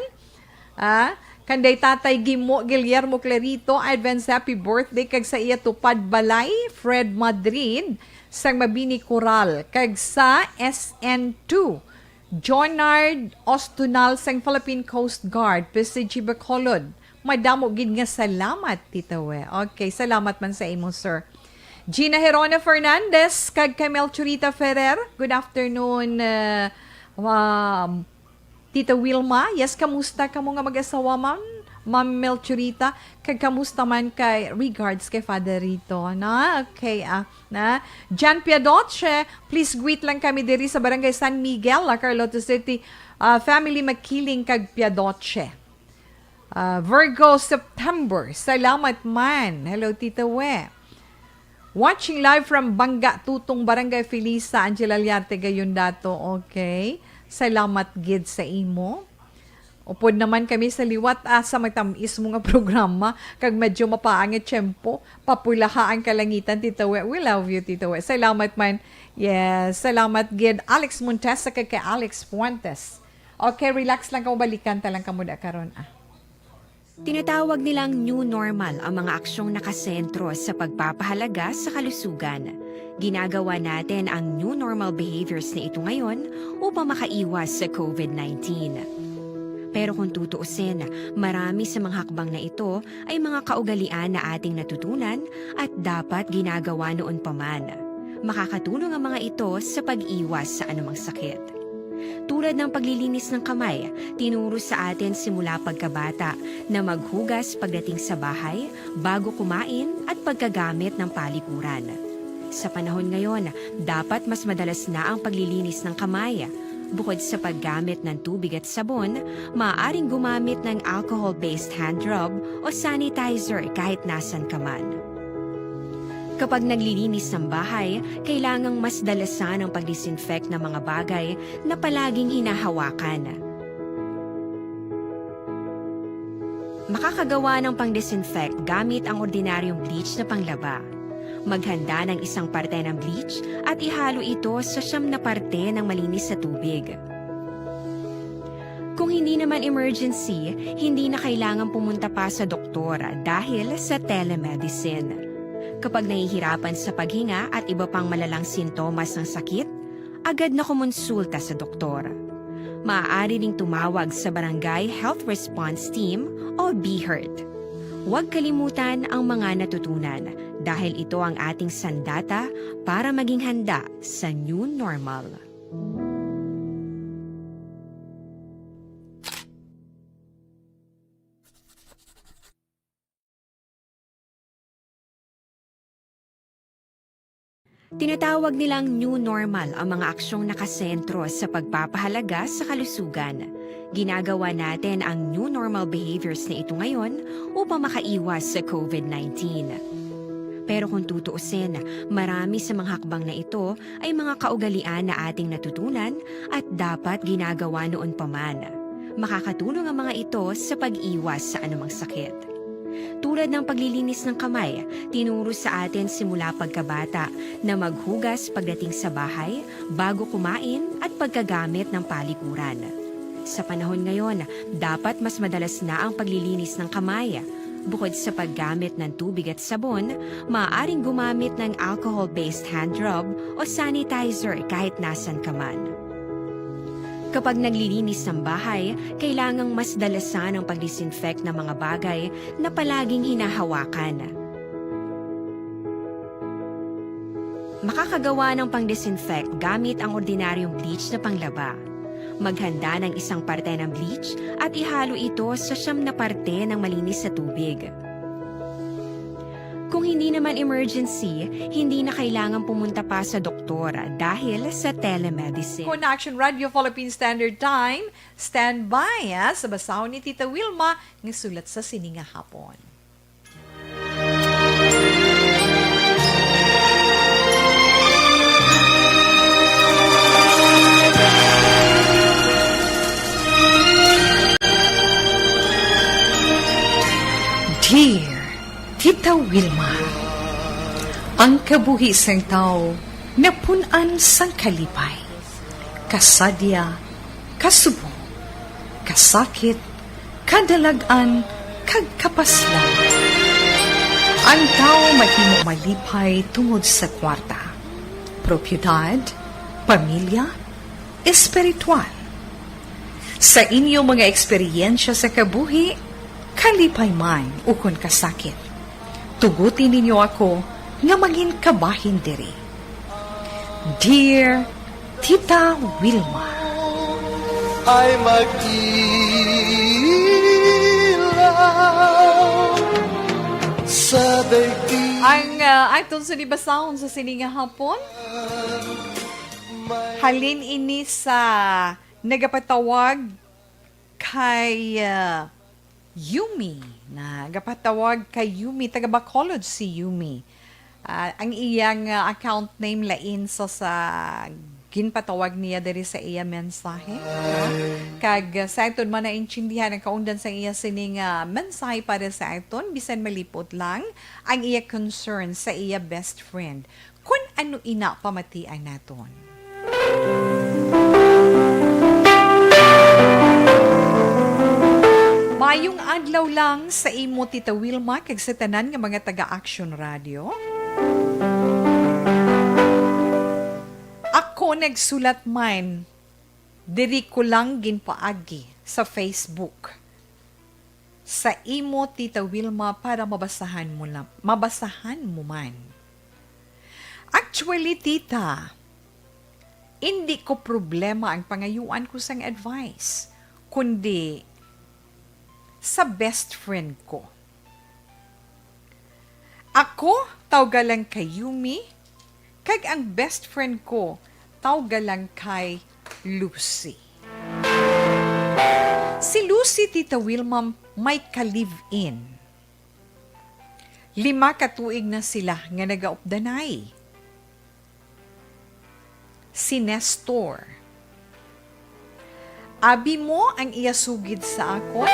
Ah, kanday Tatay Gimo Guillermo Clarito, advance happy birthday kag sa iya tupad balay, Fred Madrid, sang Mabini Coral, kag sa S N two, Jonard Ostunal sang Philippine Coast Guard, P C G Bacolod. Madamo gid nga salamat, Tito We. Okay, salamat man sa imo, sir. Gina Herona Fernandez, kag kay Melchorita Ferrer. Good afternoon, uh, um, Tita Wilma. Yes, kamusta kamo nga mag-asawa, ma'am? Ma'am Melchorita, kag kamusta man kay regards kay Father Rito, na? Okay, ah, na. Jan Piadoche, please greet lang kami diri sa Barangay San Miguel, La Carlota City. Ah, family Makiling kag Piadoche. Ah, Virgo September, salamat man. Hello, Tita We. Watching live from Bangga Tutong, Barangay Felisa, Angela Liarte gayon dato. Okay. Salamat gid sa imo. Upod naman kami sa liwat, ah, sa matamis mo nga programa, kag medyo mapaang nga tiyempo. Papulaha ang kalangitan, Tita We. We love you, Tita We. Salamat man. Yes, salamat gid. Alex Montesa kag kay Alex Fuentes. Okay, relax lang kamo, balikan ta lang kamo da karon, ah. Tinatawag nilang new normal ang mga aksyong nakasentro sa pagpapahalaga sa kalusugan. Ginagawa natin ang new normal behaviors na ito ngayon upang makaiwas sa COVID nineteen. Pero kung tutuusin, marami sa mga hakbang na ito ay mga kaugalian na ating natutunan at dapat ginagawa noon pa man. Makakatulong ang mga ito sa pag-iwas sa anumang sakit. Tulad ng paglilinis ng kamay, tinuro sa atin simula pagkabata na maghugas pagdating sa bahay, bago kumain, at pagkagamit ng palikuran. Sa panahon ngayon, dapat mas madalas na ang paglilinis ng kamay. Bukod sa paggamit ng tubig at sabon, maaaring gumamit ng alcohol-based hand rub o sanitizer kahit nasan ka man. Kapag naglilinis ng bahay, kailangang mas dalasan ang pag-disinfect ng mga bagay na palaging hinahawakan. Makakagawa ng pang-disinfect gamit ang ordinaryong bleach na panglaba. Maghanda ng isang parte ng bleach at ihalo ito sa siyam na parte ng malinis na tubig. Kung hindi naman emergency, hindi na kailangan pumunta pa sa doktor dahil sa telemedicine. Kapag nahihirapan sa paghinga at iba pang malalang sintomas ng sakit, agad na kumonsulta sa doktor. Maaari ring tumawag sa Barangay Health Response Team o BHERT. Huwag kalimutan ang mga natutunan dahil ito ang ating sandata para maging handa sa new normal. Tinatawag nilang new normal ang mga aksyong nakasentro sa pagpapahalaga sa kalusugan. Ginagawa natin ang new normal behaviors na ito ngayon upang makaiwas sa COVID nineteen. Pero kung tutuusin, marami sa mga hakbang na ito ay mga kaugalian na ating natutunan at dapat ginagawa noon pa man. Makakatulong ang mga ito sa pag-iwas sa anumang sakit. Tulad ng paglilinis ng kamay, tinuro sa atin simula pagkabata na maghugas pagdating sa bahay, bago kumain, at pagkagamit ng palikuran. Sa panahon ngayon, dapat mas madalas na ang paglilinis ng kamay. Bukod sa paggamit ng tubig at sabon, maaaring gumamit ng alcohol-based hand rub o sanitizer kahit nasan ka man. Kapag naglilinis ng bahay, kailangang mas dalasan ang pag-disinfect ng mga bagay na palaging hinahawakan. Makakagawa ng pang-disinfect gamit ang ordinaryong bleach na panglaba. Maghanda ng isang parte ng bleach at ihalo ito sa siyam na parte ng malinis na tubig. Kung hindi naman emergency, hindi na kailangan pumunta pa sa doktor dahil sa telemedicine. Kung Action Radio Philippine Standard Time, stand by, ah, sa basahon ni Tita Wilma nga sulat sa sini nga hapon. Dear Tita Wilma, ang kabuhi sang tawo napun-an sang kalipay, kasadya, kasubong, kasakit, kadalag-an, kag kapaslan. Ang tawo mahimo malipay tungod sa kwarta, propiedad, pamilya, espiritual. Sa inyo mga eksperyensya sa kabuhi, kalipay man ukon kasakit, tuguti ninyo ako nga mangin kabahin diri. Dear Tita Wilma. Ay mag-ilaw sa daigdig. Ang, ah, aton sa nibasahon sa sini nga hapon, halin ini sa nagapatawag kay, ah, Yumi. Nagapatawag kay Yumi, taga Bacolod si Yumi. Ah, ang iyang, ah, account name lain sa, sa ginpatawag niya diri sa iya mensahe, ha? Kag, ah, sa aton man naintindihan ang kaundan sa iya sining, ah, mensahe para sa aton, bisan malipot lang ang iya concern sa iya best friend. Kun ano ina, pamatian naton. Maayong adlaw lang sa imo, Tita Wilma, kag sa tanan nga mga taga Action Radio. Ako nagsulat man Diri ko lang ginpaagi sa Facebook sa imo, Tita Wilma, para mabasahan mo la-, mabasahan mo man. Actually, Tita, indi ko problema ang pangayuan ko sang advice, kundi sa best friend ko. Ako, tawga lang kay Yumi, kag ang best friend ko, tawga lang kay Lucy. Si Lucy, Tita Wilma, may ka-live-in. Lima ka tuig na sila nga nagaupdanay. Si Nestor. Abi mo ang iya sugid sa akon?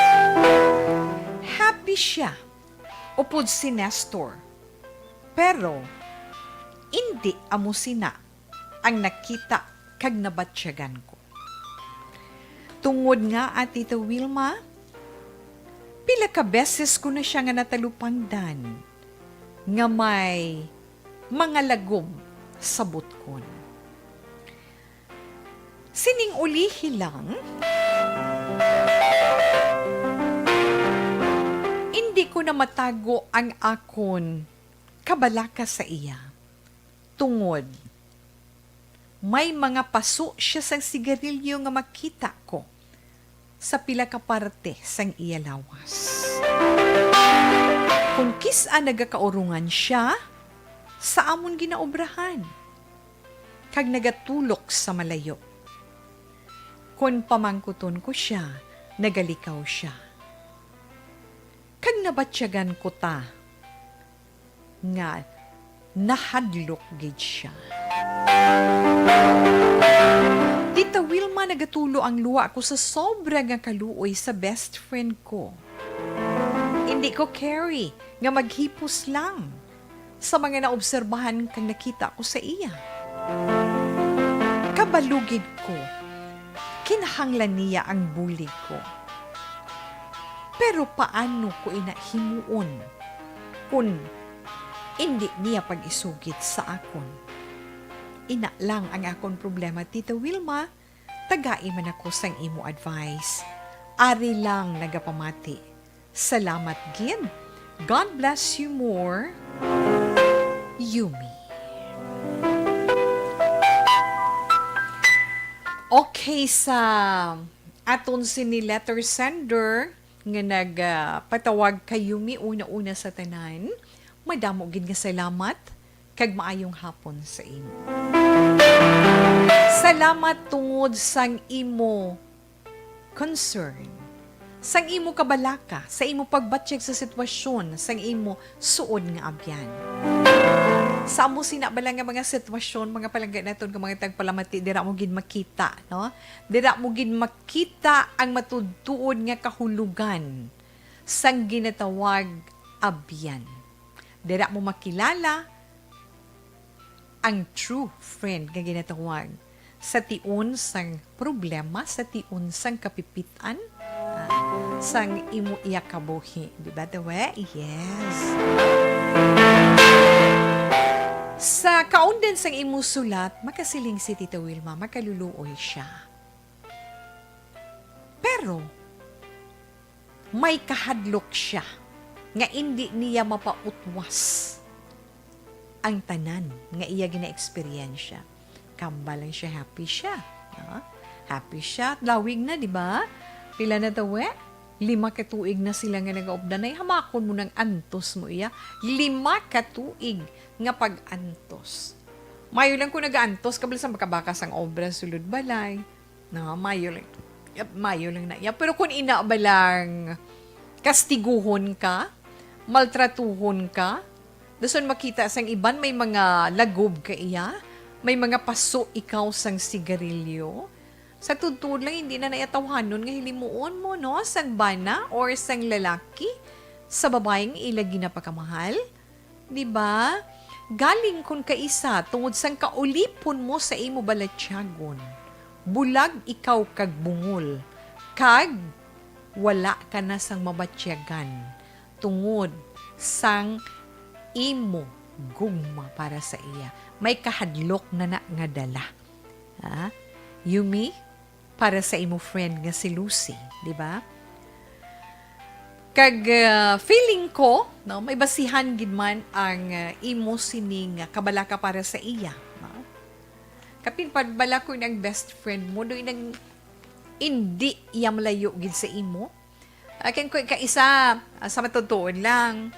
Happy sia, upod si Nestor. Pero, indi amo sina ang nakita kag nabatyagan ko. Tungod nga, Tita Wilma, pila ka beses ko na sia nga natalupangdan nga may mga lagob sa butkon. Sining ulihi lang, indi ko na matago ang akon kabalaka sa iya. Tungod, may mga paso sia sang sigarilyo nga makita ko sa pila ka parte sang iya lawas. Kon kis-a nagakaurungan sia sa amon ginaobrahan, kag nagatulok sa malayo. Kon pamangkuton ko sia, nagalikaw sia. Kag nabatyagan ko ta nga nahadlok gid sia. Tita Wilma, nagatulo ang luha ko sa sobra nga kaluoy sa best friend ko. Indi ko carry nga maghipos lang sa mga naobserbahan kag nakita ko sa iya. Kabalo gid ko, kinahanglan niya ang bulig ko. Pero paano ko ina himuon kon indi niya pag-isugid sa akon? Ina lang ang akon problema, Tita Wilma. Tagai man ako sang imo advice. Ari lang nagapamati. Salamat gid. God bless you more, Yumi. Okay, sa aton sini letter sender nga nag, ah, patawag kay Yumi, una-una sa tanan, madamo gid nga salamat kag maayong hapon sa imo. Salamat tungod sang imo concern, sang imo kabalaka, sa imo pagbatyag sa sitwasyon sang imo suod nga abyan. Sa amo sina bala nga mga sitwasyon, mga palangga naton nga mga tagpalamati, dira mo gid makita, no? Dira mo gid makita ang matuod-tuod nga kahulugan sang ginatawag abyan. Dira mo makilala ang true friend nga ginatawag sa tion sang problema, sa tion sang kapipit-an, ah, sang imo iya kabuhi. Di ba, Tawe? Yes. Sa kaundan sang imo sulat, makasiling si Tita Wilma, makaluluoy siya. Pero, may kahadlok siya nga indi niya mapautwas ang tanan nga iya gina-eksperyensya. Kambal lang siya, happy siya, no? Happy siya. Lawig na, di ba? Pila na, Tawe? Lima ka tuig na sila nga nagaupdanay. Hamakon mo nang antos mo iya. Lima ka tuig nga pag-antos. Mayo lang kung nagaantos ka, bala sa makabakas ang obra sulod balay. No, mayo lang. Yap, mayo lang na. Yap, pero kung ina ba lang, kastiguhon ka, maltratuhon ka, dason makita sang iban may mga lagob ka iya, may mga paso ikaw sang sigarilyo. Sa tuod-tuod lang, hindi na naya tawhanon nga hilimuon mo, no, sang bana or sang lalaki sa babaeng ila ginapakamahal. Di ba? Galing kon kaisa tungod sang kaulipon mo sa imo balatyagon. Bulag ikaw kag bungol, kag wala ka na sang mabatyagan tungod sang imo gugma para sa iya. May kahadlok na na nga dala. Ha? Yumi, para sa imo friend nga si Lucy, di ba? Kag, ah, feeling ko, no, may basihan gid man ang, ah, imo sining kabalaka para sa iya, no? Kapin pagbalak ko ang best friend mo, do inang indi iya malayo gid sa imo. Ah, kay kung kaisa, ah, sa matutuon lang,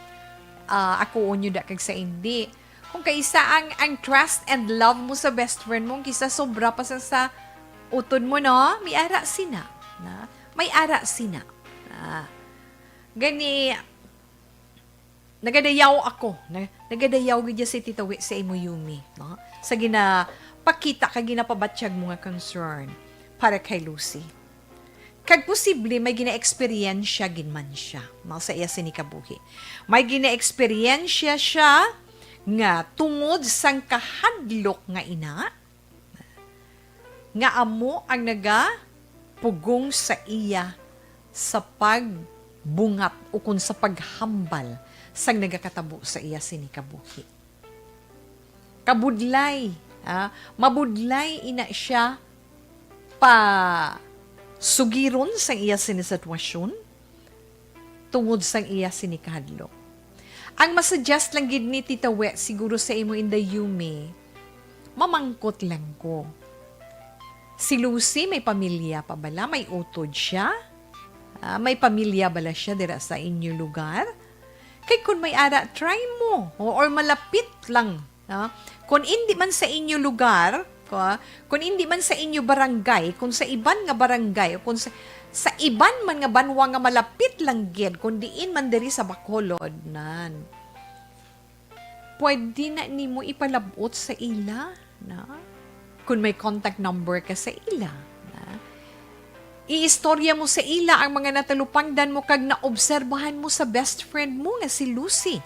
ah, ako unyo da kag sa indi. Kung kaisa ang, ang trust and love mo sa best friend mo, kisa sobra pa sa, sa utod mo, no? May ara sina. Na? May ara sina. Na? Gani, nagadayaw ako. Na, nagadayaw gid si Tita Wi sa imo, Yumi, no? Sa ginapakita kag ginapabatyag mo nga concern para kay Lucy. Kag posible may gina-eksperyensya gid man siya, no, sa iya sini kabuhi. May gina-eksperyensya siya nga tungod sang kahadlok nga ina, nga amo ang nagapugong sa iya sa pagbungat ukon sa paghambal sang nagakatabo sa iya sini kabuhi. Kabudlay, ah, mabudlay ina siya pa sugiron sang iya sini sitwasyon tungod sang iya sini kahadlok. Ang masuggest lang gid ni Tita We siguro sa imo, Inday Yumi, mamangkot lang ko. Si Lucy may pamilya pa bala? May utod siya? Ah, may pamilya bala siya dira sa inyo lugar? Kay kun may ara, try mo. O, or malapit lang, ha? Kun indi man sa inyo lugar, ko, kun indi man sa inyo barangay, kun sa iban nga barangay, o kun sa, sa iban man nga banwa nga malapit lang gid, kun diin man diri sa Bacolod, nan. Pwede na nimo ipalab-ot sa ila, na? Kun may contact number ka sa ila, na? Iistorya mo sa ila ang mga natalupangdan mo kag naobserbahan mo sa best friend mo nga si Lucy.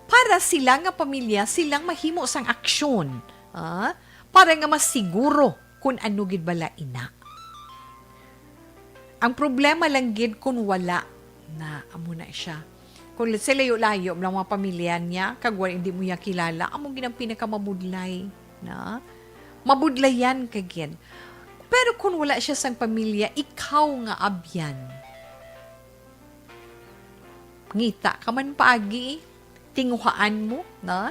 Para sila nga pamilya, silang mahimo sang aksyon, ah, para nga mas siguro kun ano gid bala ina. Ang problema lang gid kun wala na, amo na siya. Kung, let's say, layo-layo lang mga pamilya niya, kag wala, hindi mo niya kilala, amo gid ang pinakamabudlay, na? Mabudlayan ka gid. Pero kung wala siya sang pamilya, ikaw nga abyan, ngita ka man paagi, tinguhaan mo, na?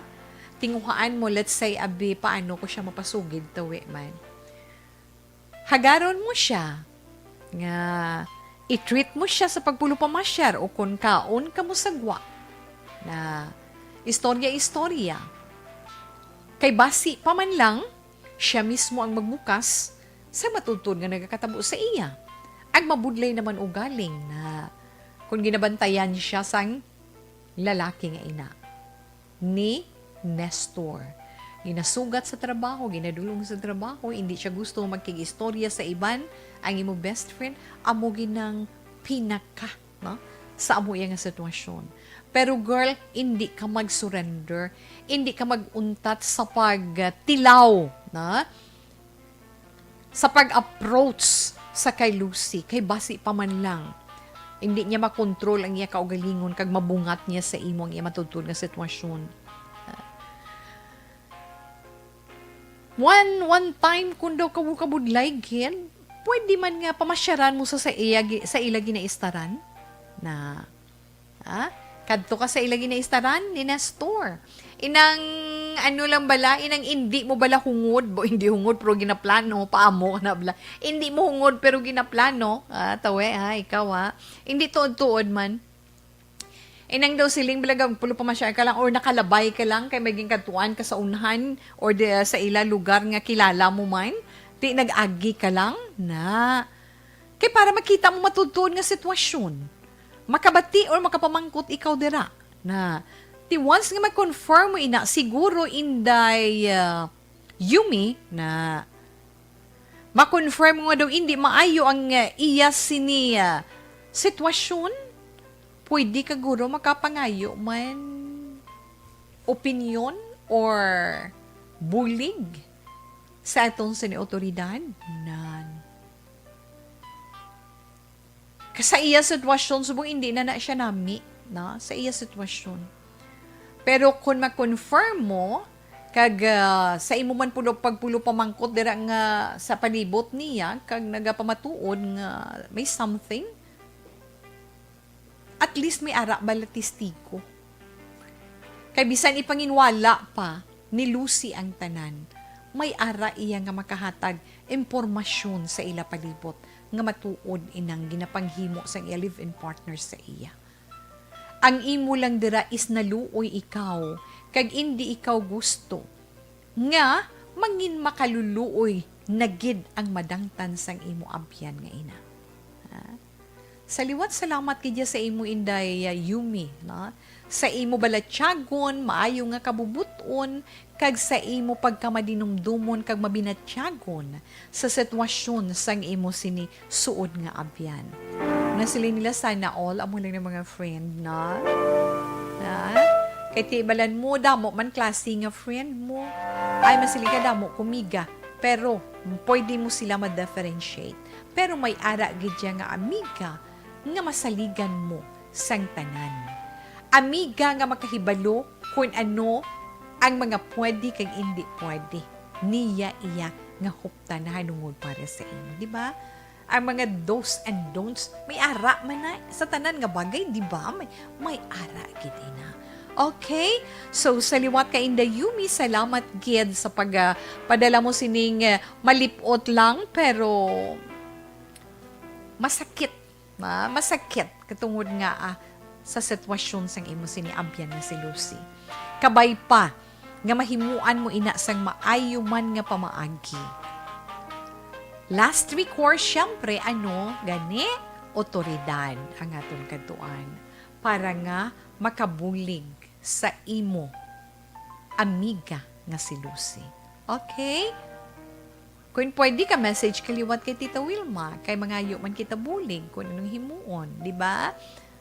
Tinguhaan mo, let's say, abi, paano ko siya mapasugid, tawi man. Hagaron mo siya nga i-treat mo siya sa pagpulupamasyar o kon kaon kamo sa gwa na istorya-istorya. Kay basi pa man lang, siya mismo ang magbukas sa matudtod nga nagakatabo sa iya. Ang mabudlay naman ugaling na kung ginabantayan siya sang lalaki nga ina ni Nestor. Ginasugat sa trabaho, ginadulong sa trabaho, hindi siya gusto magkig-istorya sa iban. Ang imo best friend, amo ginang pinaka, no? Sa amo iya nga sitwasyon. Pero girl, hindi ka mag-surrender, hindi ka mag-untat sa pagtilaw, no? Sa pag-approach sa kay Lucy, kay basi pa man lang, hindi niya makontrol ang iya kaugalingon kag mabungat niya sa imo ang iya matudtod nga sitwasyon. One, one time, kung daw kabu-, kabudlay gid, pwede man nga pamasyaran mo sa, sa iya gi-, sa ila ginaistaran na Ha? Kadto ka sa ila ginaistaran ni Nestor. Inang ano lang bala, inang indi mo bala hungod, bo, hindi hungod, pero ginaplano, paamo ka na bala. Indi mo hungod, pero ginaplano. Ah, tawe, ha, ikaw, ha. Indi tuod-tuod man. Inang daw siling bala, ga-, pulo pa masyar ka lang, or nakalabay ka lang, kay may ginkadtuan ka sa unhan, or di, sa ila lugar nga kilala mo man. Di nag-agi ka lang, na. Kay para makita mo matudtuod nga sitwasyon, makabati or makapamangkot ikaw dira. Na, ti once nga ma-confirm mo ina, siguro Inday, ah, Yumi, na ma-confirm mo nga daw hindi maayo ang, ah, iya sini, ah, sitwasyon, pwede ka guro makapangayo man opinyon or bulig sa atong sini awtoridad. Nan. Sa iya sitwasyon, subong hindi na na siya nami, na, sa iya sitwasyon. Pero kung ma-confirm mo, Kag, ah, sa imo man pulo, pagpulo pamangkot dira nga sa palibot niya, kag nagapamatuod nga may something, at least may ara bala testigo. Kay bisan ipanginwala pa ni Lucy ang tanan, may ara iya nga makahatag impormasyon sa ila palibot nga matuod inang ginapanghimo sang iya live-in partner sa iya. Ang imo lang dira is naluoy ikaw, kag indi ikaw gusto nga mangin makaluluoy na gid ang madangtan sang imo abyan nga ina. Ha? Sa liwat, salamat gid ya sa imo, Inday, uh, Yumi, no? Sa imo balatyagon, maayo nga kabubut-on, kag sa imo pagkamadinumdomon kag mabinatyagon sa sitwasyon sang imo sini suod nga abyan. Nasiling nila, "Sana all amo lang ng mga friend na." Na? Kay tibalan mo, damo man klase nga friend mo. Ay, masiling ka, damo ko miga. Pero, pwede mo sila ma-differentiate. Pero may ara gid ya nga amiga nga masaligan mo sang tanan. Amiga nga makahibalo kun ano ang mga pwede kag indi pwede niya iya nga huptan nahanungod para sa imo, di ba? Ang mga do's and don'ts, may ara man na sa tanan nga bagay, di ba? May, may ara gid ina. Okay? So, sa liwat kay Inday Yumi, salamat gid sa pag, ah, padala mo sining, ah, malipot lang, pero masakit, ah, masakit katungod nga, ah, sa sitwasyon sang imo sini abyan nga si Lucy. Kabay pa nga mahimuan mo ina sang maayo man nga pamaagi. Last recourse, syempre, ano, gani, otoridad ang aton kadtuan para nga makabulig sa imo amiga nga si Lucy. Okay? Kung pwede ka, message ka liwat kay Tita Wilma, kay mangayo man kita bulig kung anong himuon, di ba?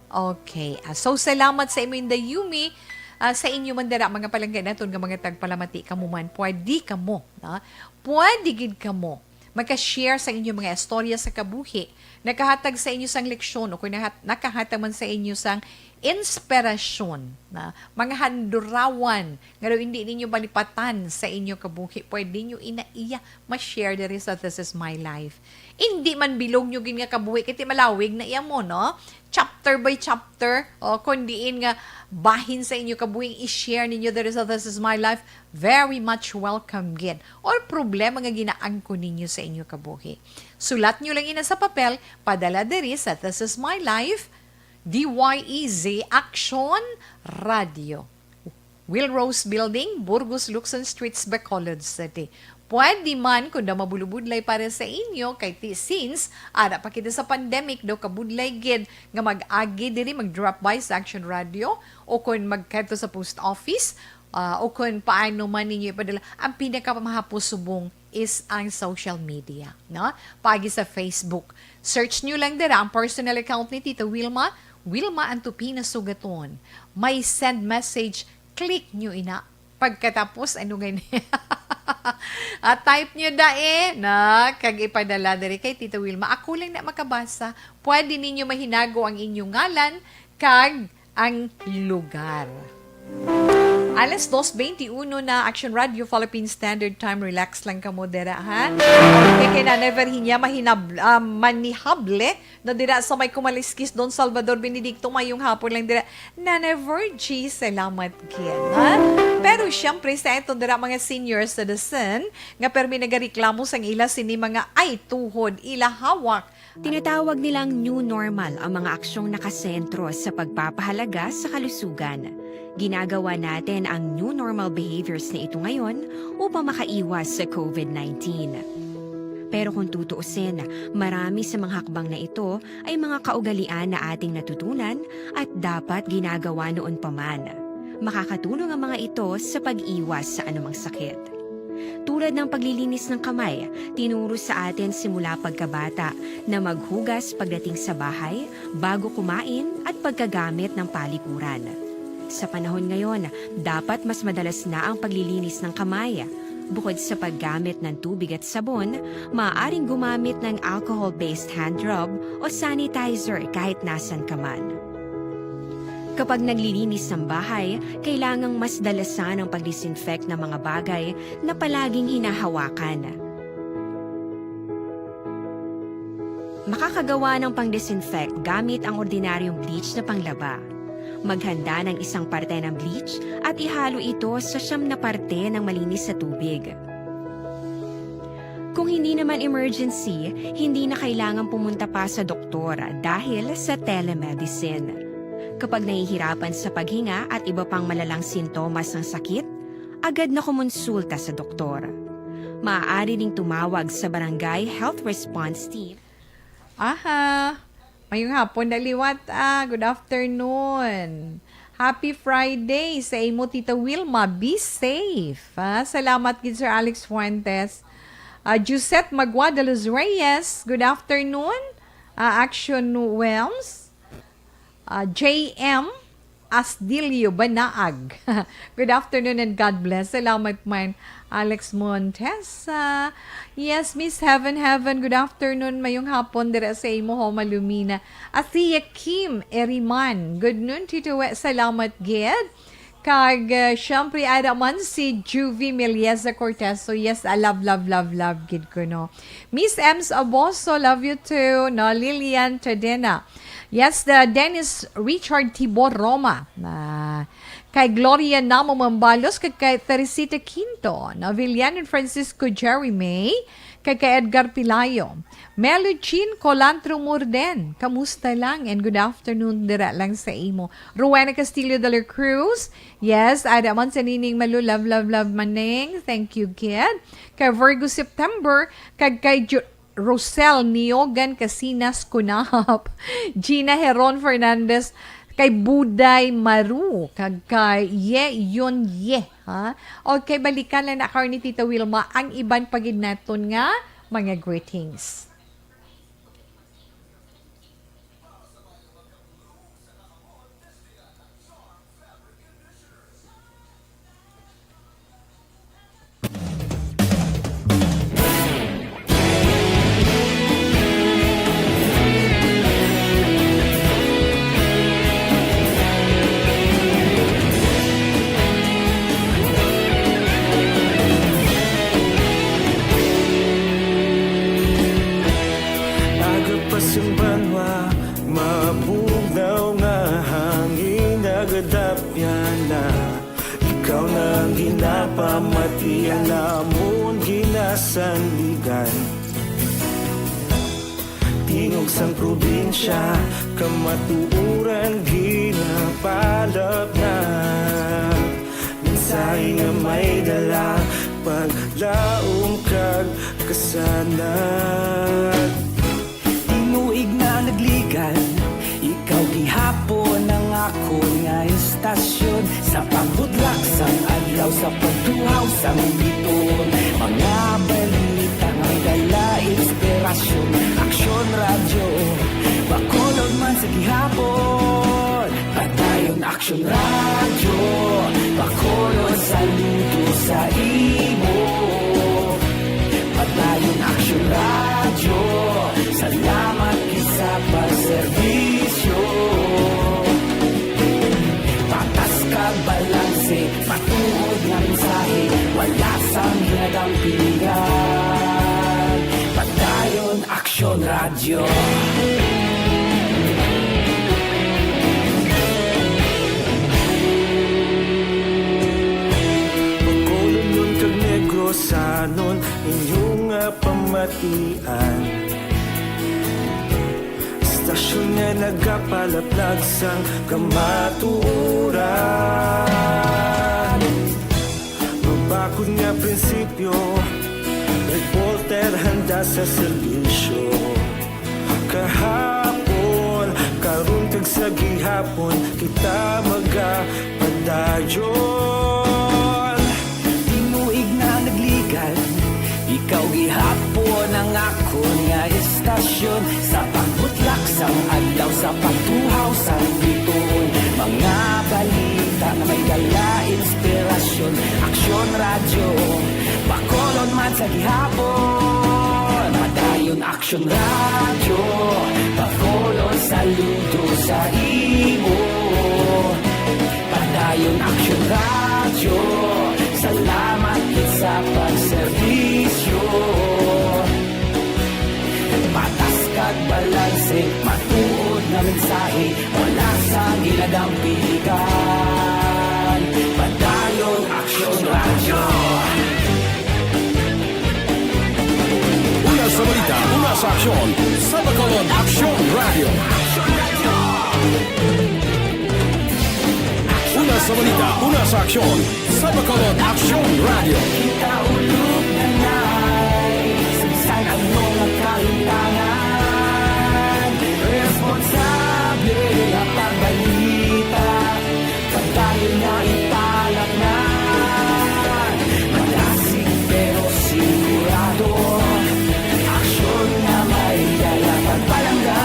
Okay. Ah, so, salamat sa imo, Inday Yumi. Ah, sa inyo man dira, mga palangga naton nga mga tagpalamati, kamo man, pwede kamo, no? Pwede gid kamo magka-share sa inyo mga istorya sa kabuhi, nakahatag sa inyo sang leksyon, o kung nahat-, nakahatag man sa inyo sang inspirasyon, na mga handurawan nga daw hindi ninyo malipatan sa inyo kabuhi, pwede nyo ina iya ma-share diri sa This Is My Life. Hindi man bilog nyo gid nga kabuhi, kay ti malawig na iya mo, no? Chapter by chapter, o kung diin nga bahin sa inyo kabuhi, i-share ninyo diri sa This Is My Life, very much welcome gid. Or problema nga ginaangkon ninyo sa inyo kabuhi. Sulat nyo lang ina sa papel, padala diri sa This Is My Life, D Y E Z Action Radio. Will Rose Building, Burgos, Lukson Streets, Bacolod City. Pwede man, kung daw mabulubudlay para sa inyo, kay ti-, since ara pa kita sa pandemic, daw kabudlay gid nga mag-agi diri, mag-drop by sa Action Radio, o kung magkadto sa post office, ah, o kung paano man ninyo ipadala. Ang pinakamahapos subong is ang social media, no? Paagi sa Facebook. Search nyo lang dira ang personal account ni Tita Wilma, Wilma Antupina Sugaton. May send message, click nyo ina. Pagkatapos, ano gani? Ah, type nyo da eh, na, kag ipadala diri kay Tita Wilma. Ako lang na makabasa. Pwede ninyo mahinago ang inyong ngalan kag ang lugar. Alas dos twenty-uno na, Action Radio Philippine Standard Time. Relax lang kamo dira, ha? Okay, kay Nanay Virginia, mahinab-, ah, manihable na dira sa may Kumaliskis, Don Salvador Benedicto. Mayong hapon lang dira. Nanay Virgie, salamat gid, ha? Pero siyempre, sa aton dira mga senior citizen, nga permi nagareklamo sang ila sini mga ay tuhod, ila hawak, Tinatawag nilang new normal ang mga aksyong nakasentro sa pagpapahalaga sa kalusugan. Ginagawa natin ang new normal behaviors na ito ngayon upang makaiwas sa COVID nineteen. Pero kung tutuusin, marami sa mga hakbang na ito ay mga kaugalian na ating natutunan at dapat ginagawa noon pa man. Makakatulong ang mga ito sa pag-iwas sa anumang sakit. Tulad ng paglilinis ng kamay, tinuro sa atin simula pagkabata na maghugas pagdating sa bahay, bago kumain, at pagkagamit ng palikuran. Sa panahon ngayon, dapat mas madalas na ang paglilinis ng kamay. Bukod sa paggamit ng tubig at sabon, maaaring gumamit ng alcohol-based hand rub o sanitizer kahit nasan ka man. Kapag naglilinis ng bahay, kailangang mas dalasan ang pag-disinfect ng mga bagay na palaging hinahawakan. Makakagawa ng pang-disinfect gamit ang ordinaryong bleach na panglaba. Maghanda ng isang parte ng bleach at ihalo ito sa siyam na parte ng malinis na tubig. Kung hindi naman emergency, hindi na kailangan pumunta pa sa doktor dahil sa telemedicine. Kapag nahihirapan sa paghinga at iba pang malalang sintomas ng sakit, agad na kumonsulta sa doktor. Maaari ding tumawag sa Barangay Health Response Team. Aha! Mayong hapon na liwat, ah. Good afternoon. Happy Friday sa imo, Tita Wilma. Be safe, ah. Salamat gid, Sir Alex Fuentes. Ah, Josette Magua de los Reyes, good afternoon. Ah, Action Wilms. Ah, J M Asdilio Banaag. Good afternoon and God bless. Salamat man, Alex Montesa. Yes, Miss Heaven Heaven, good afternoon. Mayong hapon dira sa imo, Homa Lumina. Athea Kim Eriman, good noon, Tito We. Salamat gid. Kag, uh, syempre, ada man si Juvie Melieza Cortez. So, yes, I love, love, love, love gid ko, no. Miss Ems Aboso, love you too, no. Lilian Tadena. Yes, the Dennis Richard Tibor Roma. Ah, kay Gloria Namo Mambalos, kag kay Teresita Quinto, no. Villan and Francisco Jerry May, kag kay Edgar Pilayo. Melo Chin Colantro Murden, kamusta lang? And good afternoon dira lang sa imo. Rowena Castillo de la Cruz, yes, ada man sa Nining Malu, love, love, love, Maneng. Thank you, kid. Kay Virgo September, kag kay Ju-, Rosel Niogan Casinas Kunap, Gina Heron Fernandez, kay Buday Maru, kag kay Ye Yun Ye, ha? Okay, balikan lang na karon ni Tita Wilma ang iban pa gid naton nga mga greetings. Aga pa sing banwa, mabugnaw nga hangin, nagadapyan na. Ikaw na ang ginapamatian namon ginasandigan. Tingog sang probinsya, kamatuoran ginapalapnag. Mensahe nga may dala, paglaom kag kasanag. Tinuig na nagligan, ikaw gihapon ang akon nga istasyon. Sa pagbutlak sang adlaw, sa pagtuhaw sang biton, mga balita nga may dala inspirasyon. Aksyon Radyo, Bacolod man sa gihapon. Padayon Aksyon Radyo, Bacolod, saludo sa imo. Padayon Aksyon Radyo, salamat gid sa pagserbisyo. Patas kag balanse, matuod nga mensahe, wala sang ginadampingan. Padayon Aksyon Radyo. Bacolodnon kag Negrosanon, inyo nga pamatian. Istasyon nga nagapalaplag sang kamatuoran. Mabakod nga prinsipyo, reporter handa sa serbisyo. Kahapon, karon kag sa gihapon, kita magapadayon. Tinuig na nagligan, ikaw gihapon ang akon nga istasyon. Sa pagbutlak sang adlaw, sa pagtuhaw sang biton, mga balita nga may dala inspirasyon. Aksyon Radyo, Bacolod man sa gihapon. Padayon Aksyon Radyo, Bacolod, saludo sa imo. Tahi, wala sang ilagang piligan. Padayon Aksyon Radyo. Una sa balita, una sa aksyon, sa Bacolod Aksyon Radyo. Una sa balita, una sa aksyon, sa Bacolod Aksyon Radyo. Kita ulog na nai, sa bisan ano nga kahintangan, responsable nga pagbalita, padayon nga italaknay. Malasig pero sigurado, aksyon nga may dala pagpalangga.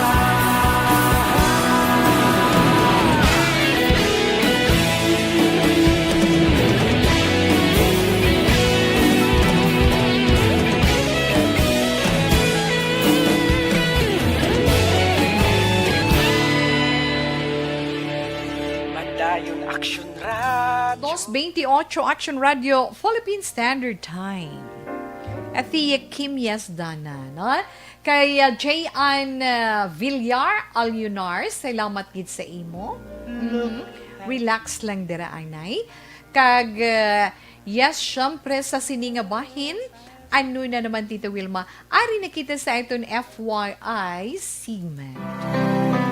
Padayon Aksyon Radyo. Dos veintiocho Aksyon Radyo, Philippine Standard Time. Ati Kim Yasdana, no? Kay, uh, J Ann, uh, Villar Alunar, salamat gid sa imo. Mhm. Relax lang dira, anay. Kag, uh, yes, syempre, sa sini nga bahin, ano na naman, Tita Wilma? Ari na kita sa aton F Y I segment.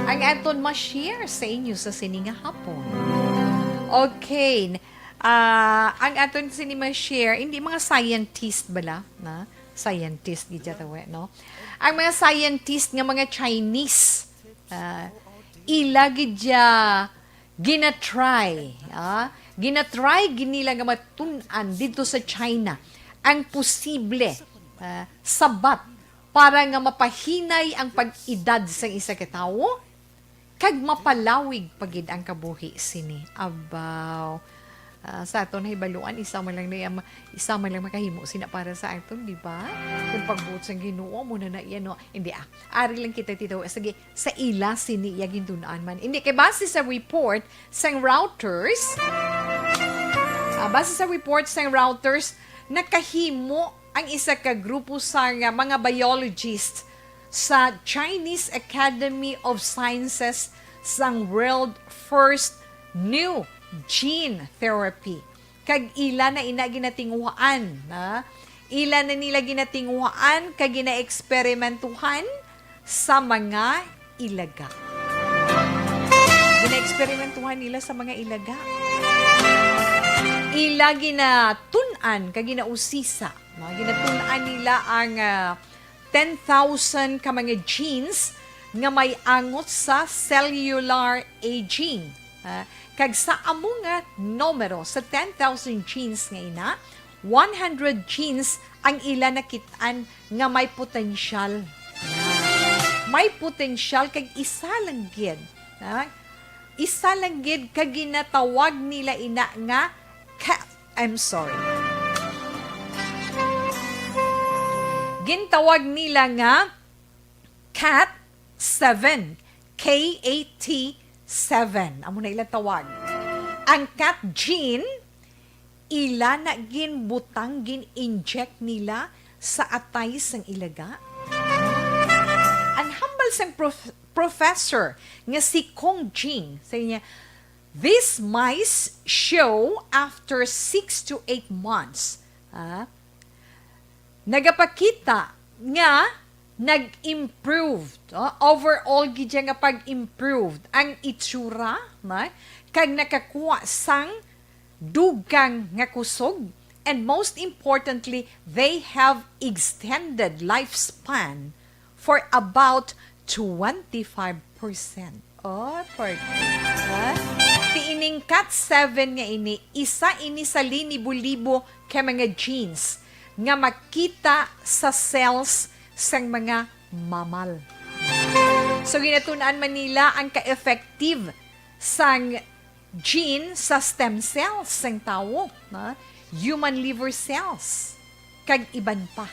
Ang aton ma-share sa inyo sa sini nga hapon. Okay. Ah, ang aton sini ma-share, hindi mga scientist bala, na? Scientist gid siya tawe, no? Ang mga scientist nga mga Chinese, ah, ila gid siya ginatry, ah, ginatry gid nila nga matun-an didto sa China ang posible, ah, sabat para nga mapahinay ang pag-edad sang isa ka tawo kag mapalawig pa gid ang kabuhi sini. Abaw. Ah, sa aton nahibaluan, isa man lang na, isa man lang makahimo sina para sa aton, di ba? Kung pagbuot sang Ginoo mo na na iya, no? Hindi, ah. Ari lang kita, Tito. Sige, sa ila sini iya gintun-an man. Hindi, kay base sa report sang Reuters, ah, base sa report sang Reuters, nakahimo ang isa ka grupo sang, ah, mga biologist sa Chinese Academy of Sciences sang world first new gene therapy. Kag ila na ina ginatinguhaan, ha? Ila na nila ginatinguhaan kag ginaeksperimentuhan sa mga ilaga. Ginaeksperimentuhan nila sa mga ilaga. Ila ginatun-an kag ginausisa, no? Ginatun-an nila ang, ah, ten thousand ka mga genes nga may angot sa cellular aging. Ah, kag sa amo nga numero, sa ten thousand genes nga ina, one hundred genes ang ila nakit-an nga may potensyal. May potensyal kag isa lang gid, ha? Isa lang gid ka ginatawag nila ina nga cat, I'm sorry. Gintawag nila nga cat seven, K A T seven. Amo na ilang tawag. Ang cat gene, ila na ginbutang, gin-inject nila sa atay sang ilaga. Ang hambal sang prof-, professor nga si Kong Jing, sa niya, "These mice show after six to eight months." Ah, nagapakita nga nag-improve, no? Overall gid siya nga pag-improve ang itsura, no? Kag nakakuha sang dugang nga kusog, and most importantly, they have extended lifespan for about twenty-five percent. Oh, for, ha? Ti ining cat seven nga ini, isa ini sa linibo-libo ka mga genes nga makita sa cells sang mga mammal. So, ginatun-an man nila ang ka-effective sang gene sa stem cells sang tawo, ha? Human liver cells, kag iban pa.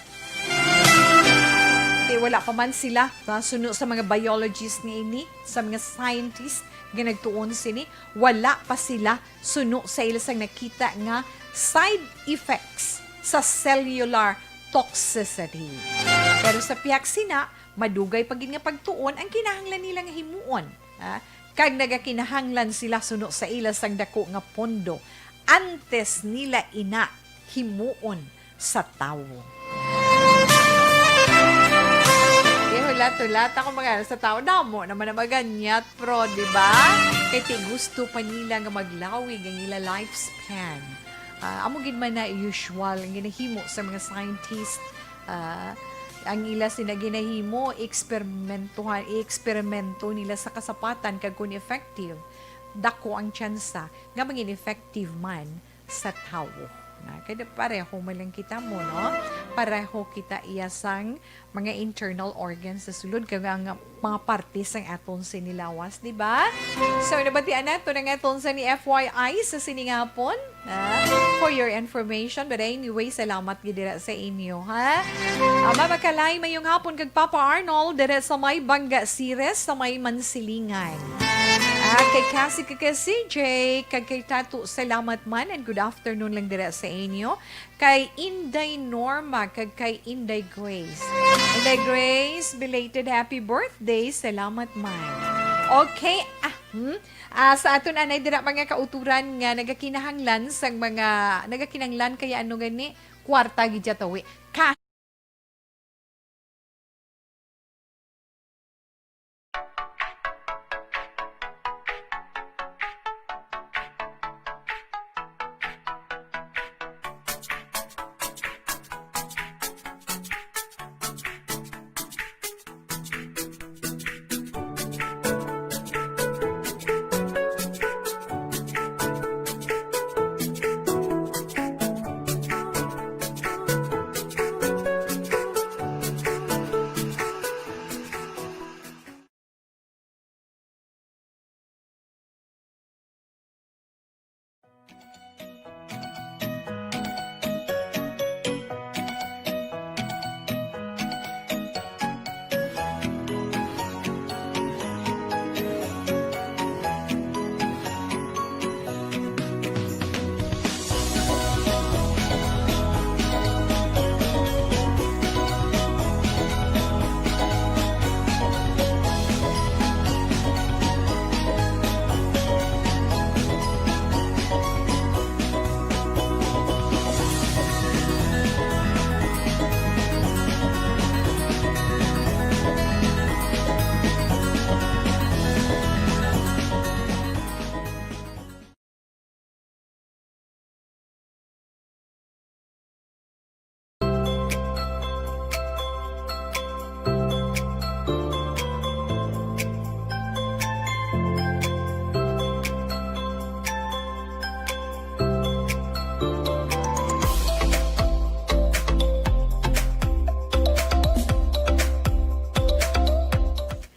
Kay wala pa man sila, ha, suno sa mga biologist nga ini, sa mga scientist nga nagtuon sini, wala pa sila suno sa ila sang nakita nga side effects sa cellular toxicity. Pero sa pihak sina, madugay pa gid nga pagtuon ang kinahanglan nila nga himuon. Ah, kag nagakinahanglan sila suno sa ila sang dako nga pondo antes nila ina himuon sa tawo. Ihulat-hulat ako mga sa tawo. Damo naman ang maganyat, pro, di ba? Kay ti gusto pa nila nga maglawig ang ila lifespan. Ah, amo gid man na usual ang ginahimo sa mga scientist. Ah, ang ila sina ginahimo, eksperimentuhan, i-eksperimento nila sa kasapatan kag kung effective, dako ang tsansa nga mangin effective man sa tawo. Na, kaya pareho man lang kita mo, no? Pareho kita iya sang mga internal organs sa sulod, kag ang mga parte sang aton sinilawas, di ba? So, nabatian nato ang aton sa ni F Y I sa sining hapon. Ah, for your information. But anyway, salamat gid dira sa inyo, ha? Ah, Mama Kalay, mayong hapon kag Papa Arnold, dira sa may Banga Ceres, sa may Mansilingan. Ah, kay Cassie, kay, kay C J, kag kay Tato, salamat man, and good afternoon lang dira sa inyo. Kay Inday Norma, kag kay Inday Grace. Inday Grace, belated happy birthday. Salamat man. Okay, ah, hmm? Ah, sa aton anay dira mga kauturan nga nagakinahanglan sang mga, nagakinahanglan kaya ano gani, kwarta gid siya tawi. Ka-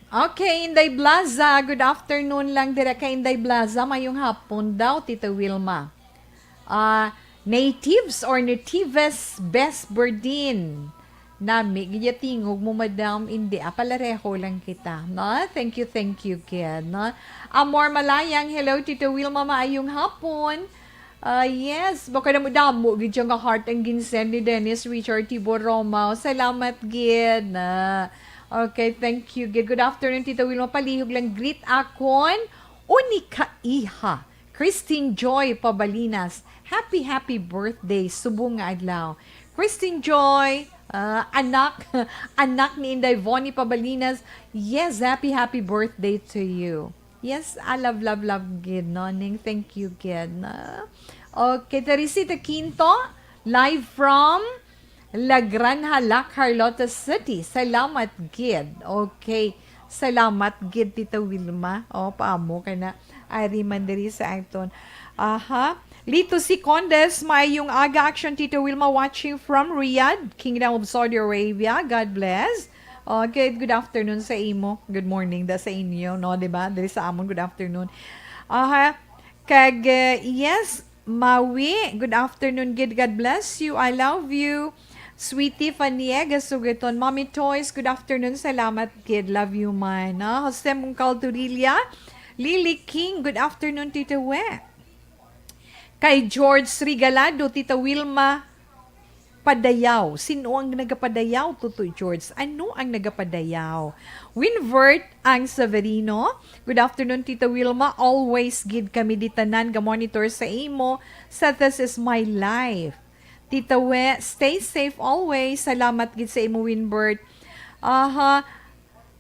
Okay, Inday Blaza, good afternoon lang dira kay Inday Blaza. Mayong hapon daw, Tita Wilma. Ah, natives or natives, best Berdin. Nami, giyatingog mo, madam, hindi. Ah, palareho lang kita, no? Thank you, thank you, kid, no? Amor Malayang, hello, Tita Wilma, maayong hapon. Ah, yes, baka damo-damo gid siya nga heart ang ginsend ni Dennis Richard Tibor Romao. Salamat gid na. Okay, thank you gid. Good afternoon, Tita Wilma. Palihog lang, greet akon uni ka iha, Christine Joy Pabalinas. Happy, happy birthday, subong nga adlaw. Christine Joy, ah, anak, anak ni Inday Vonnie Pabalinas. Yes, happy, happy birthday to you. Yes, I love, love, love gid, no? Ning, thank you gid, no? Okay, Teresita Quinto, live from La Granja, La Carlota City. Salamat gid. Okay. Salamat gid, Tita Wilma. O, paamo ka na. Ari man diri sa aton. Aha. Lito Secondes, maayong aga, action, Tita Wilma, watching from Riyadh, Kingdom of Saudi Arabia. God bless. Okay, good afternoon sa imo. Good morning da sa inyo, no, di ba? Diri sa amon, good afternoon. Aha. Kag, eh, yes, Mawi, good afternoon gid. God bless you. I love you. Sweetie Faniega Sugaton. Mommy Toys, good afternoon. Salamat gid. Love you man, no? Jose Mungkal Turilla. Lily King, good afternoon, Tita We. Kay George Regalado, Tita Wilma, padayaw. Sino ang nagapadayaw, Tutoy George? Ano ang nagapadayaw? Winvert ang Severino. Good afternoon, Tita Wilma. Always gid kami di tanan ga monitor sa imo sa This Is My Life. Tita We, stay safe always. Salamat gid sa imo, Winbert. Aha.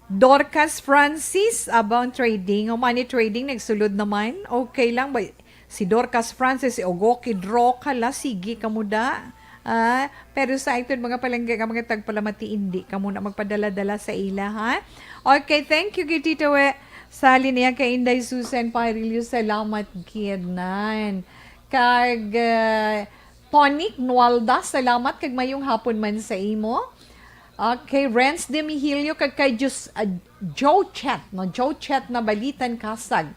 Dorcas Francis, abang trading. O, money trading, nagsulod naman. Okay lang ba? Si Dorcas Francis, si Ogoki Draw, kala, sige ka mo da. Ah, pero sa iton mga palangga nga mga tagpalamati, hindi ka muna magpadala-dala sa ila, ha? Okay, thank you, gid, Tita We. Sa linya kay Inday Susan Parillo, salamat gid nan. Kag, ah, Tonic Nualda, salamat kag mayong hapon man sa imo. Okay, Renz de Mihilio kag kay Jus-, ah, Joe Chet, no? Joe Chet na Balitan Kasag.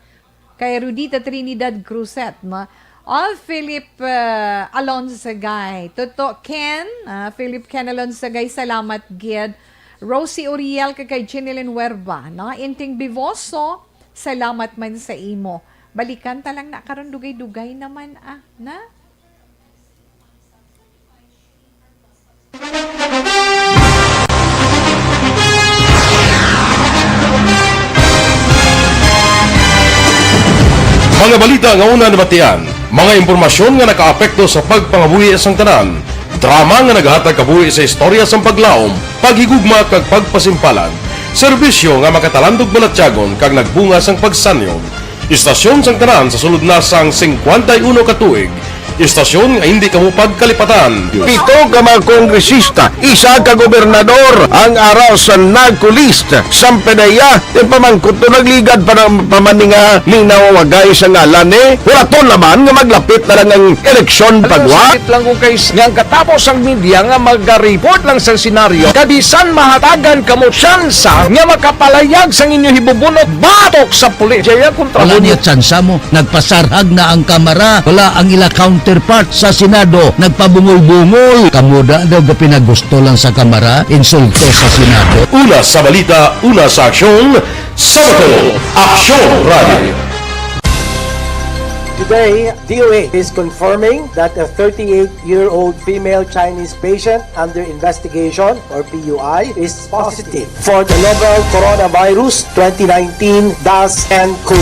Kay Rudita Trinidad Cruzet, no? All Philip, ah, Alonsagay. Toto Ken, ah, Philip Ken Alonsagay, salamat gid. Rosie Uriel kag kay Jeneline Werba, no? Inting Bivoso, salamat man sa imo. Balikan ta lang na karon, dugay-dugay naman, ah, na? Mga balita nga una nabatian, mga impormasyon nga nakaapekto sa pagpangabuhi sang tanan, drama nga nagahatag kabuhi sa istorya sang paglaom, paghigugma kag pagpasimpalan, serbisyo nga makatalandog balatyagon kag nagbunga sang pagsanyog. Istasyon sang tanan sa sulod na sang singkwenta y uno ka tuig. Istasyon nga hindi kamo pagkalipatan. Pito ka mga kongresista, isa ka gobernador ang ara sa narco list. Sampanaya, ipamangkot to nagligad pa ng pamaninga ning nawawagay sa ngalan ni Huraton naman nga maglapit na lang ang eleksyon pagwa. Sakit lang ko kay s-, nga ang katapos ang media nga magareport lang sa senaryo, kabisan mahatagan kamo tsansa nga makapalayag sang inyo hibubunot batok sa pulis. Jaya kontra Wala mo. Niya tsansa mo. Nagpasarhag na ang Kamara. Wala ang ila counterpart sa Senado. Nagpabungol-bungol. Kamo da daw ga pinagusto lang sa Kamara. Insulto sa Senado. Una sa balita, una sa aksyon, sa Bacolod, Aksyon Radio. Today, D O A is confirming that a thirty-eight-year-old female Chinese patient under investigation, or P U I, is positive for the novel coronavirus twenty nineteen dash N cov.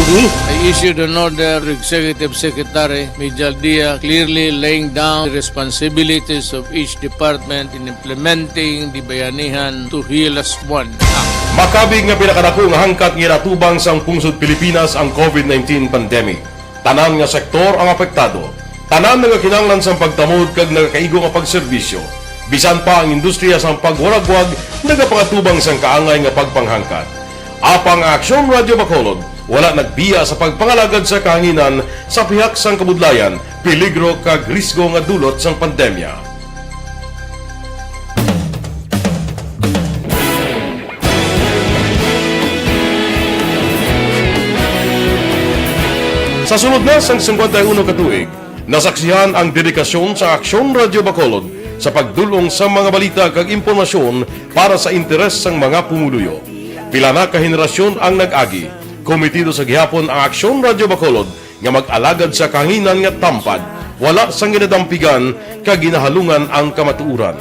I issued an order to Executive Secretary Mijal Dia, clearly laying down the responsibilities of each department in implementing the Bayanihan to Heal Us One Act. Makabig nga pinakadako nga hangkat nga ginatubang sang pungsod Pilipinas ang covid nineteen pandemic. Tanan nga sektor ang apektado. Tanan nagakinahanglan sang pagtamod kag nagakaigo nga pagserbisyo. Bisan pa ang industriya sang pagwaragwag nagapangatubang sang kaangay nga pagpanghangkat. Apang ang Aksyon Radyo Bacolod wala nagbiya sa pagpangalagad sa kahanginan sa pihak sang kabudlayan, peligro kag risgo nga dulot sang pandemya. Sa sulod na sang singkwenta y uno ka tuig, nasaksihan ang dedikasyon sa Aksyon Radyo Bacolod sa pagdul-ong sa mga balita kag impormasyon para sa interes sang mga pumuluyo. Pila na ka henerasyon ang nag-agi. Komitido sa gihapon ang Aksyon Radyo Bacolod nga mag-alagad sa kahanginan nga tampad, wala sang ginadampigan kag ginahalungan ang kamatuoran.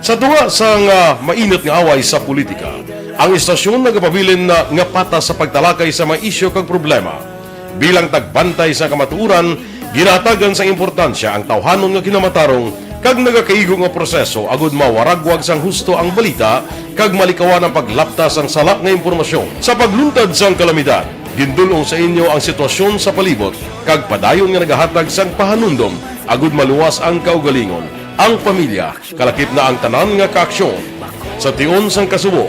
Sa tunga sang, ah, mainit nga away sa politika, ang istasyon nagapabilin na nga patas sa pagtalakay sa mga isyu kag problema. Bilang tagbantay sa kamatuoran, ginahatagan sang importansya ang tawhanon nga kinamatarong kag nagakaigo nga proseso agud mawaragwag sang husto ang balita kag malikawan ang paglapta sang sala nga impormasyon. Sa pagluntad sang kalamidad, gindul-ong sa inyo ang sitwasyon sa palibot kag padayon nga nagahatag sang pahanumdom agud maluwas ang kaugalingon, ang pamilya, kalakip na ang tanan nga kaaksyon. Sa tion sang kasubo,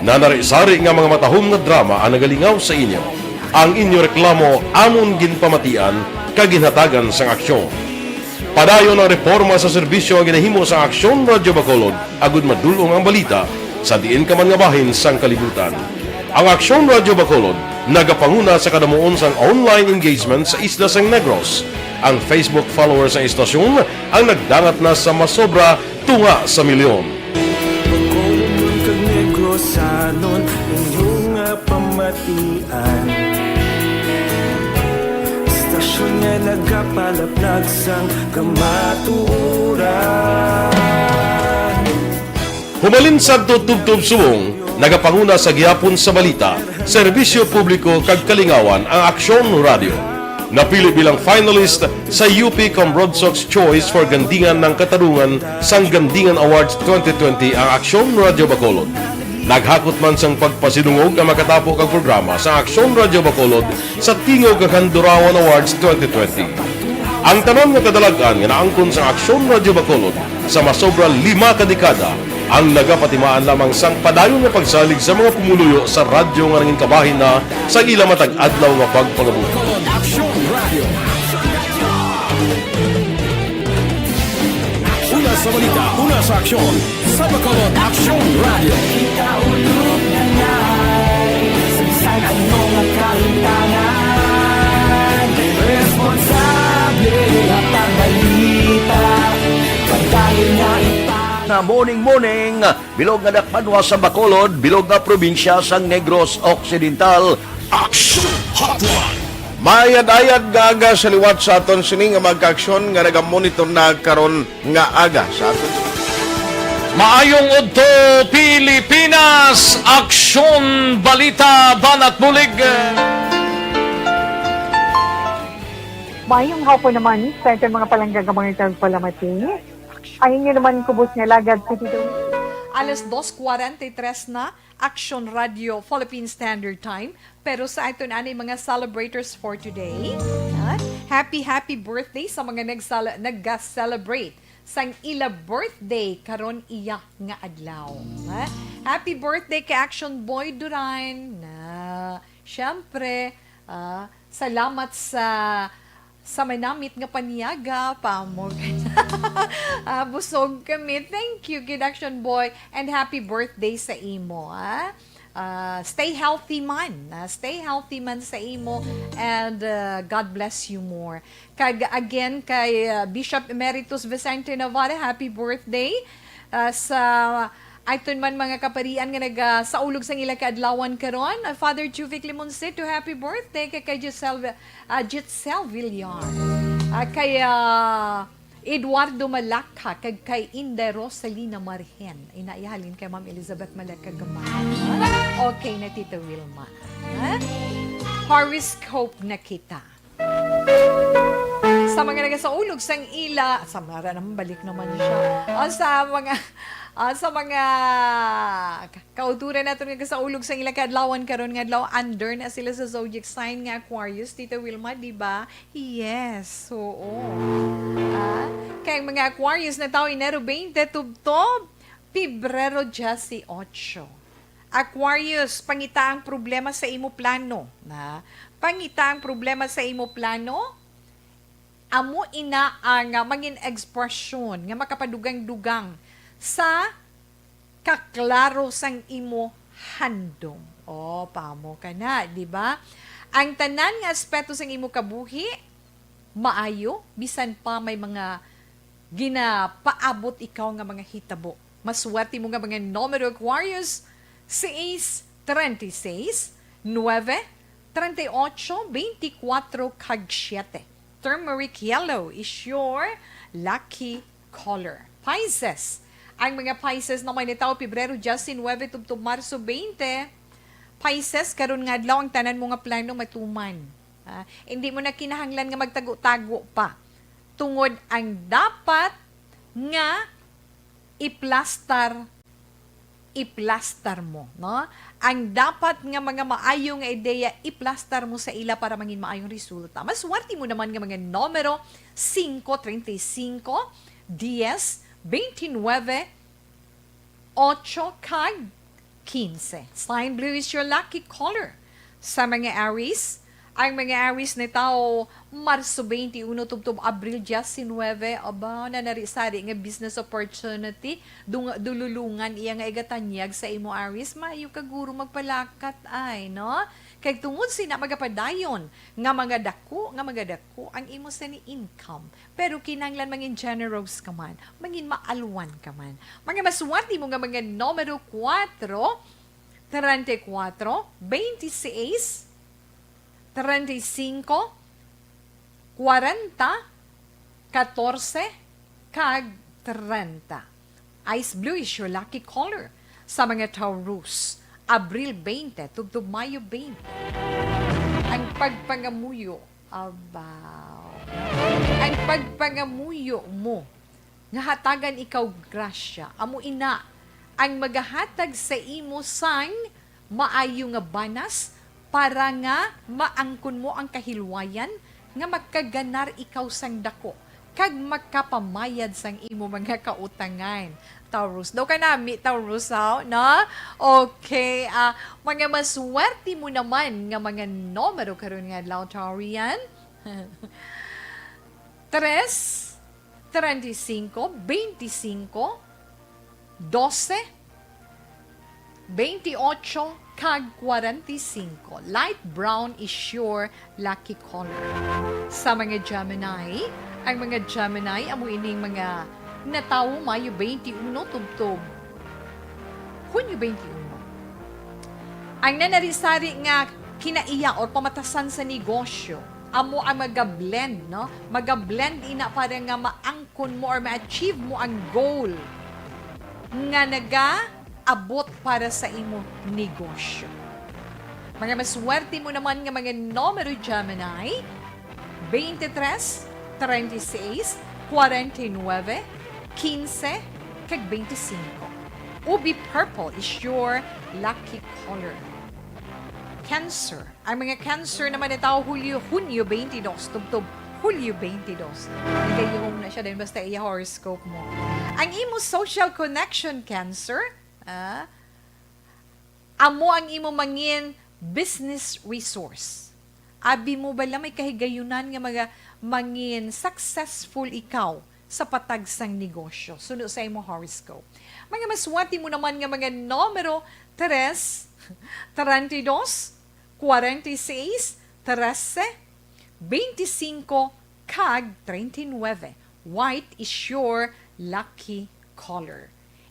nanari-sari nga mga matahom nga drama ang nagalingaw sa inyo. Ang inyo reklamo amon ginpamatian kag ginhatagan sang aksyon. Padayon ang reporma sa serbisyo nga ginahimo sang Aksyon Radyo Bacolod agud madul-ong ang balita sa diin ka man nga bahin sang kalibutan. Ang Aksyon Radyo Bacolod nagapanguna sa kadamuon sang online engagement sa isla sang Negros. Ang Facebook followers sang istasyon ang nagdangat na sa masobra tunga sa milyon. Bacolod kag Negros, sanon inyo nga pamatian. Istasyon nga Nagapalaplag sang kamatuoran. Humalin sadto tubtob subong, nagapanguna sa gihapon sa balita, serbisyo publiko kag kalingawan ang Aksyon Radio. Napili bilang finalist sa U P Comrodsox Choice for Gandingan ng Katarungan sang Gandingan Awards twenty twenty ang Aksyon Radio Bacolod. Naghakot man sang pagpasidungog ang makatapo kag programa sa Aksyon Radio Bacolod sa Tingog kag Handurawan Awards twenty twenty. Ang tanan nga kadalag-an nga naangkon sa Aksyon Radio Bacolod sa masobra lima ka dekada ang nagapatimaan lamang sang padayon nga pagsalig sa mga pumuluyo sa radyo nga nangin kabahin na sa ila matag adlaw nga pagpangabuhi. Bacolod Aksyon Radio. Una sa balita, una sa aksyon, sa Bacolod Aksyon Radio. Kaulog na ngay, sa bisan ano nga kalimtangan, responsable nga pagbalita, pagdali nga ipa- Na morning, morning! Bilog nga dakbanwa sa Bacolod, bilog nga probinsya sang Negros Occidental. Aksyon Hotline. Maayad-ayad nga aga sa liwat sa aton sini nga mga kaaksyon nga nagamonitor na karon nga aga sa aton. Maayong udto, Pilipinas! Aksyon, balita, banat bulig! Mayong hapon naman sa aton mga palangga nga mga tagpalamati. Ang inyo naman kubos nga lagad si Tito. Alas dos cuarenta y tres na, Action Radio Philippine Standard Time. Pero sa aton anay mga celebrators for today, ha? Happy, happy birthday sa mga nagsala, nag-celebrate sang ila birthday karon iya nga adlaw. Ha? Happy birthday kay Action Boy Duran. Na, syempre, ah, salamat sa sa manamit nga paniaga, pamog. Ah, busog kami. Thank you, Kid Action Boy. And happy birthday sa imo, ah. Ah, stay healthy man. Ah, stay healthy man sa imo. And ah, God bless you more. Kag again, kay ah, Bishop Emeritus Vicente Navarre, happy birthday. Ah, sa aton man mga kaparian nga nagasaulog sang ila kaadlawan karon, ah, Father Juvik Limonsit, to happy birthday kay, kay Giselle, ah, Jitzel Villar. Ah, kay ah, Eduardo Malacca kag kay Inday Rosalina Marhen. Ina, ihalin kay Ma'am Elizabeth Malacca Gama. Okay na, Tita Wilma. Ha? Horoscope na kita. Sa mga nagasaulog sang ila, sa mara naman, balik naman siya. O sa mga, o sa mga ka- kauturan naton nga gasaulog sang ila kaadlawan karon nga adlaw, under na sila sa zodiac sign nga Aquarius, Tita Wilma, di ba? Yes, oo. Ah, kay ang mga Aquarius na tawo Enero twenty tubtob Pebrero dieciocho. Aquarius, pangita ang problema sa imo plano. Na, pangita ang problema sa imo plano. Amo ina ang ah, mangin ekspresyon nga makapadugang-dugang sa kaklaro sang imo handom. O, pamo ka na, di ba? Ang tanan nga aspeto sang imo kabuhi, maayo, bisan pa may mga ginapaabot ikaw nga mga hitabo. Maswerte mo nga mga numero, Aquarius, seis, treinta y seis, nueve, treinta y ocho, veinticuatro, kag siete. Turmeric yellow is your lucky color. Pisces. Ang mga Pisces na may natawo Pebrero diecinuebe tubtob Marso twenty. Pisces, karon nga adlaw ang tanan mo nga plano matuman. Ah, hindi mo na kinahanglan nga magtago-tago pa. Tungod ang dapat nga iplastar, iplastar mo, no? Ang dapat nga mga maayo nga ideya, iplastar mo sa ila para mangin maayong resulta. Maswerte mo naman nga mga numero, singko, treinta y cinco, diez, veintinueve, ocho, kag quince. Sign blue is your lucky color. Sa mga Aries, ang mga Aries na tao, Marso twenty-uno tubtob Abril diecinuebe, aba, nanari-sari nga business opportunity, dung- dululungan iya nga igatanyag sa imo, Aries, maayo ka guro magpalakat ay, no? Kay tungod sina magapadayon nga mga dako, nga mga dako ang imo sini income. Pero kinahanglan mangin generous ka man, mangin maalwan ka man. Mga maswerte mo nga mga numero kuwatro, treinta y cuatro, veintiséis, treinta y cinco, kwarenta, katorse, kag trenta. Ice blue is your lucky color. Sa mga Taurus, Abril twenty tubtob Mayo twenty. Ang pagpangamuyo, abaw. Ang pagpangamuyo mo nga hatagan ikaw grasya, amo ina ang magahatag sa imo sang maayo nga banas para nga maangkon mo ang kahilwayan nga makaganar ikaw sang dako kag makapamayad sang imo mga kautangan. Taurus. Daw ka nami, Taurus, haw? No? Okay. Ah, mga maswerte mo naman nga mga numero karon nga adlaw, Taurian. Tres, treinta y cinco, veinticinco, doce, veintiocho, kag kwarenta y cinco. Light brown is your lucky color. Sa mga Gemini, ang mga Gemini amo ining mga natawo Mayo twenty-one tubtob Hunyo twenty-one. Ang nanari-sari nga kinaiya or pamatasan sa negosyo, amo ang maga-blend, no? Maga-blend ina para nga maangkon mo or ma-achieve mo ang goal nga nagaabot para sa imo negosyo. Mga maswerte mo naman nga mga numero, Gemini, veintitrés, treinta y seis, cuarenta y nueve, quince, kag veinticinco. Ubi purple is your lucky color. Cancer. Ang mga Cancer naman natawo Hulyo, Hunyo twenty-two, tubtob Hulyo twenty-two. Nagayuhong na siya din basta iya horoscope mo. Ang imo social connection, Cancer, ah, amo ang imo mangin business resource. Abi mo bala may kahigayunan nga maga-, mangin successful ikaw sa patag sang negosyo, suno sa imo horoscope. Mga maswerte mo naman nga mga numero, tres, treinta y dos, cuarenta y seis, trece, veinticinco, kag treinta y nueve. White is your lucky color.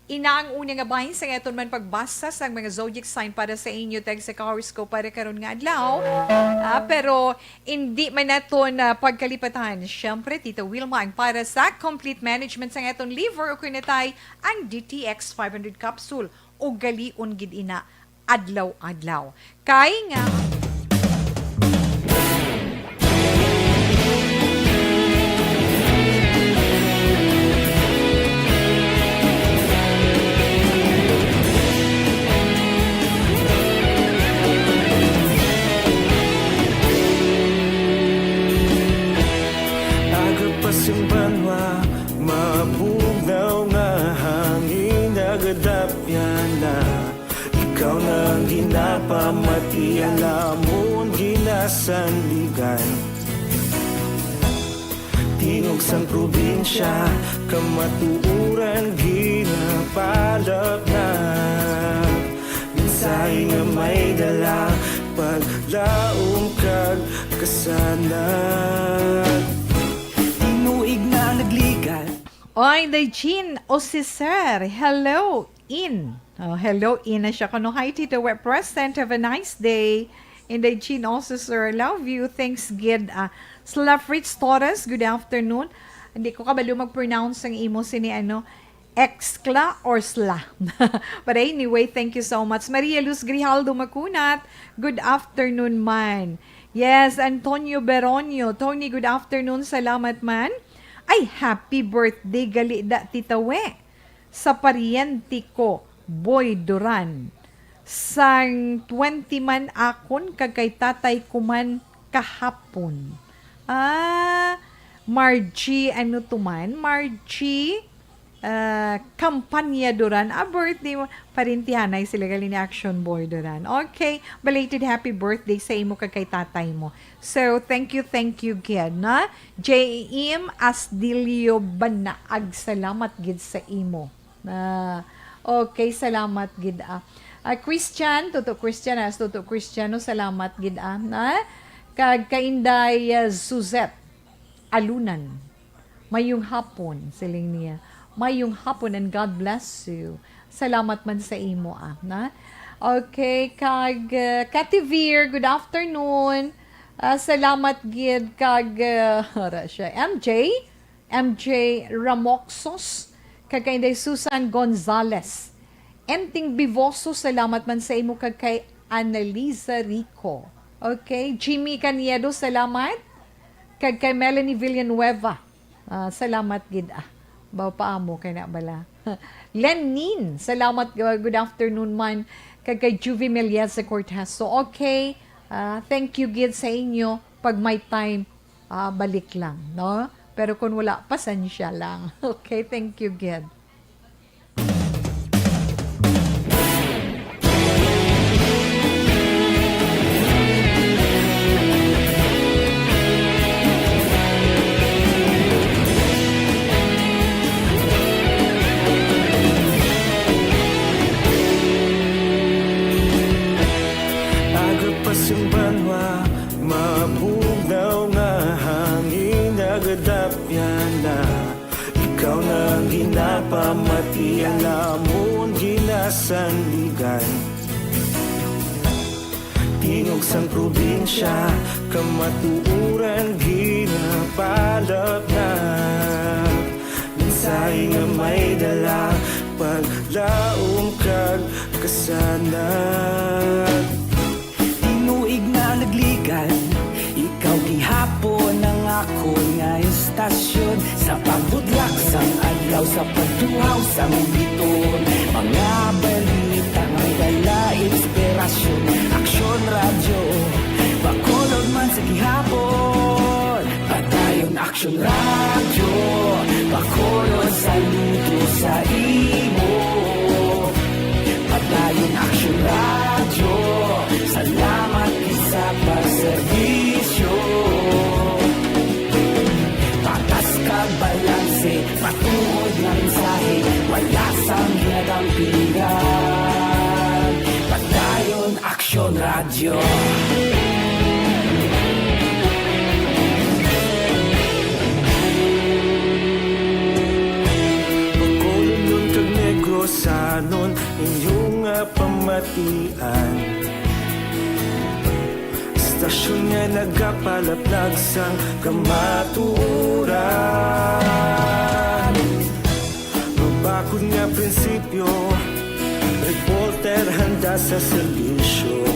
Ina ang una nga bahin sa aton man pagbasa sang mga zodiac sign para sa inyo, tag sa ka-horoscope para karon nga adlaw. Ah, pero hindi man naton, ah, pagkalipatan. Siyempre, Tita Wilma ang para sa complete management sa aton liver o kunatay ang D T X five hundred capsule. Ugalion gid ina adlaw-adlaw. Kay nga, aga pa sing banwa, mabugnaw nga hangin, nagadapyan na. Ikaw na ang ginapamati, ang lamon ginasandigan. Tingog sang probinsya, kamatuoran ginapalapnag. Mensahe nga may dala, paglaom kag kasanag. Tinuig na ang nagligad. Oy, Daychin, o si Sir, hello, in. Oh, hello, in na siya. Kuno, "Hi, Tito Wet Present. Have a nice day." And Daychin also, "Sir, love you. Thanks, gid." Ah, Sla Fritz Torres, good afternoon. Hindi ko kabalo mag-pronounce ang imo sini, ano, Excla or Sla. But anyway, thank you so much. Maria Luz Grijaldo Macunat, good afternoon man. Yes, Antonio Beronio. Tony, good afternoon. Salamat man. Ay, happy birthday gali da, Tita We, sa paryente ko, Boy Duran. Sang twenty man akon, kag kay tatay ko man kahapon. Ah, Margie, ano to man? Margie, ah, Campaña Duran. Ah, birthday mo. Parintihanay sila gali ni Action Boy Duran. Okay, belated happy birthday sa imo kag kay tatay mo. So, thank you, thank you, gid, na? J M Asdilio Banaag, salamat gid sa imo. Ah, okay, salamat gid, ah. Ah, Christian, Toto Christian, as Toto Christian, no, salamat gid, ah, na? Kag kay Inday, ah, Suzette Alunan. "Mayong hapon," siling niya. "Mayong hapon and God bless you." Salamat man sa imo, ah, na? Okay, kag, uh, Kativir, good afternoon. Ah, salamat gid kag, ah, ara siya. M J, M J Ramoxos, kag kay Inday Susan Gonzales. Enting Bivoso, salamat man sa imo kag kay Annalisa Rico. Okay, Jimmy Caniedo, salamat. Kag kay Melanie Villanueva. Ah, salamat gid, ah. Baw pa amo kay na bala. Lenin, salamat, uh, good afternoon man. Kag kay Juvie Meliesa Cortez. So, okay. Ah, thank you gid sa inyo. Pag may time, ah, balik lang, no? Pero kung wala, pasensya lang. Okay, thank you gid. Aga pa sing banwa, mabugnaw nga hangin, nagadapyan na. Ikaw na ang ginapamati, ang amon ginasandigan. Tingog sang probinsya, kamatuoran ginapalapnap. Mensahe nga may dala, paglaom kag kasanag. Tinuig nga nagligan, ikaw gihapon ang akon nga istasyon. Sa pagbutlak sang adlaw, sa pagtuhaw sang biton, mga balita may dala inspirasyon. Aksyon Radyo, Bacolod man sa gihapon. Padayon Aksyon Radyo, Bacolod, saludo sa imo. Padayon Aksyon Radyo, salamat gid sa pagserbisyo. Patas kag balanse, matuod nga mensahe, wala sang ginadampigan. Padayon Aksyon Radyo. Bacolodnon kag Negrosanon, inyo nga pamatian. Istasyon nga nagapalaplag sang kamatuoran. Mabakod nga prinsipyo, reporter handa sa serbisyo.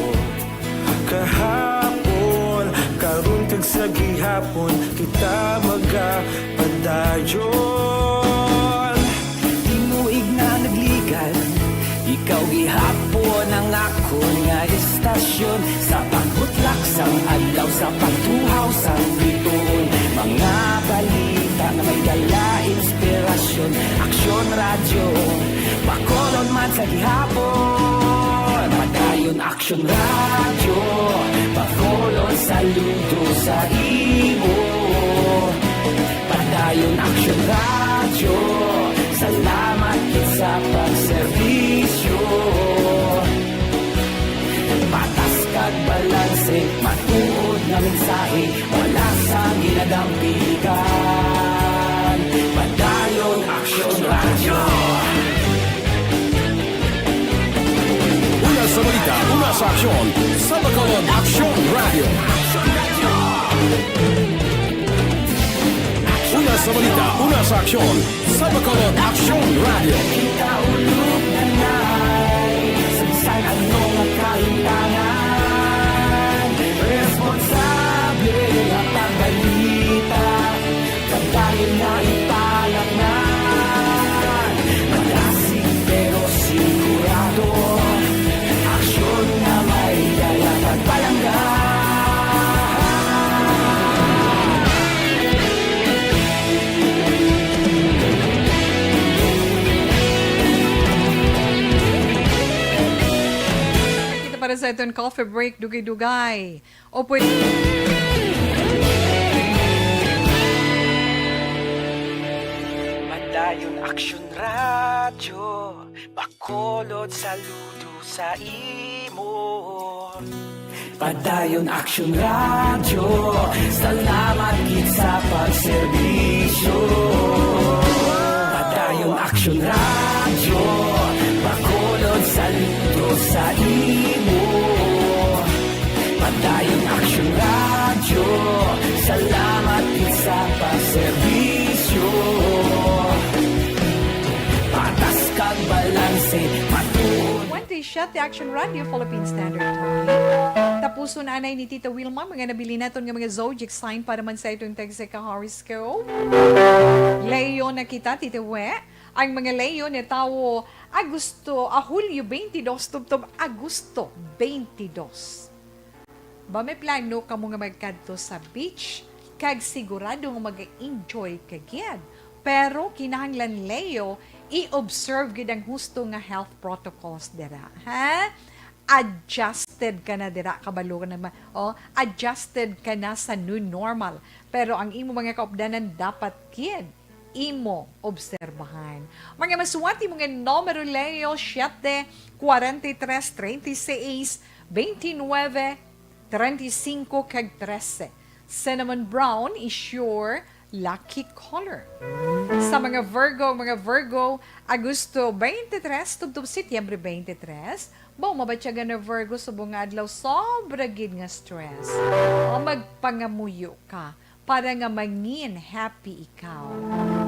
Kahapon, karon kag sa gihapon, kita magapadayon. Tinuig nga nagligan, ikaw gihapon ang akon nga istasyon. Sa pagbutlak sang adlaw, sa pagtuhaw sang bituon, mga balita nga may dala inspirasyon. Aksyon Radyo, Bacolod man sa gihapon. Padayon Aksyon Radyo, Bacolod, saludo sa imo. Padayon Aksyon Radyo, salamat gid sa pagserbisyo. Patas kag balanse, matuod nga mensahe, wala sang ginadampigan. Padayon Aksyon Radyo. Una sa balita, una sa aksyon, sa Bacolod Aksyon Radyo. Una sa balita, una sa aksyon, sa Bacolod Aksyon Radyo. Kita ulog na nai, sa bisan ano nga kahimtangan, responsable nga pagbalita, padayon nga ipalapngan. Malasig pero sigurado, aksyon nga may dala pagpalangga. Kita para sa aton coffee break, dugay-dugay. O pwede. Padayon Aksyon Radyo, Bacolod, saludo sa imo. Padayon Aksyon Radyo, salamat gid sa pagserbisyo. Padayon Aksyon Radyo, Bacolod, saludo sa imo. Padayon Aksyon Radyo, Siyete Action Radio, Philippine Standard Time. Tapuson anay ni Tita Wilma mga nabilin naton nga mga zodiac sign para man sa iton tag sa ka-horoscope. Leo na kita, Tita We. Ang mga Leo ni tawo Agosto, ah, Hulyo twenty-two tubtob Agosto twenty-two. Ba may plano kamo nga magkadto sa beach kag sigurado nga mag-enjoy ka gyud? Pero kinahanglan, Leo, i-observe gyud ang husto nga health protocols dira, ha? Adjusted ka na dira, kabalo ka na ma-, oh, adjusted ka na sa new normal. Pero ang imo mga kaupdanan dapat gyud imo obserbahan. Mga maswati mo nga numero, Leo, siete, kuwarenta y tres, treinta y seis, veintinueve, treinta y cinco, kag trese. Cinnamon brown is your lucky color. Sa mga Virgo, mga Virgo, Agosto twenty-three tubtob Setyembre twenty-three, baw mabatyagan na, Virgo, subong nga adlaw sobra gid nga stress. O magpangamuyo ka para nga mangin happy ikaw.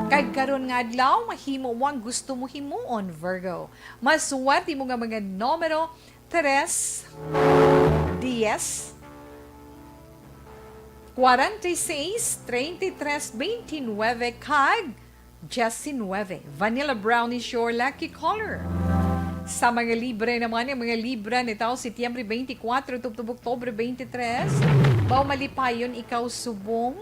Kag karon nga adlaw, mahimo mo ang gusto mo himuon, Virgo. Maswerte mo nga mga numero, tres, dies, kwarenta y seis, treinta y tres, veintinueve, kag diecinueve. Vanilla brown is your lucky color. Sa mga Libra naman, ang mga Libra ni tawo Setyembre twenty-four tubtob Oktubre twenty-three, baw malipayon ikaw subong.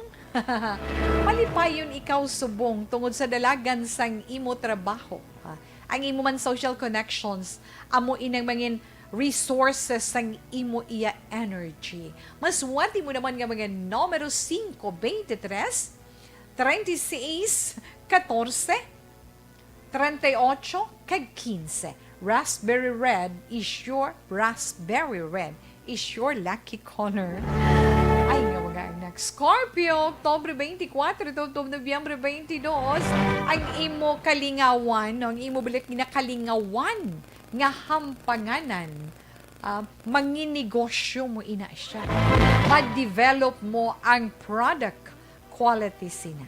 Malipayon ikaw subong tungod sa dalagan sang imo trabaho. Ah, ang imo man social connections, amo inang mangin resources sang imo iya energy. Maswerte mo naman nga mga numero singko, twenty-three, treinta y seis, katorse, treinta y ocho, kag quince. Raspberry red is your, raspberry red is your lucky color. Ay, nga mga anak. Scorpio, Oktubre twenty-four, tubtob Nobyembre twenty-two, ang imo kalingawan, no? Ang imo balik ginakalingawan nga hampanganan, ah, manginegosyo mo ina siya. Ma-develop mo ang product quality sina.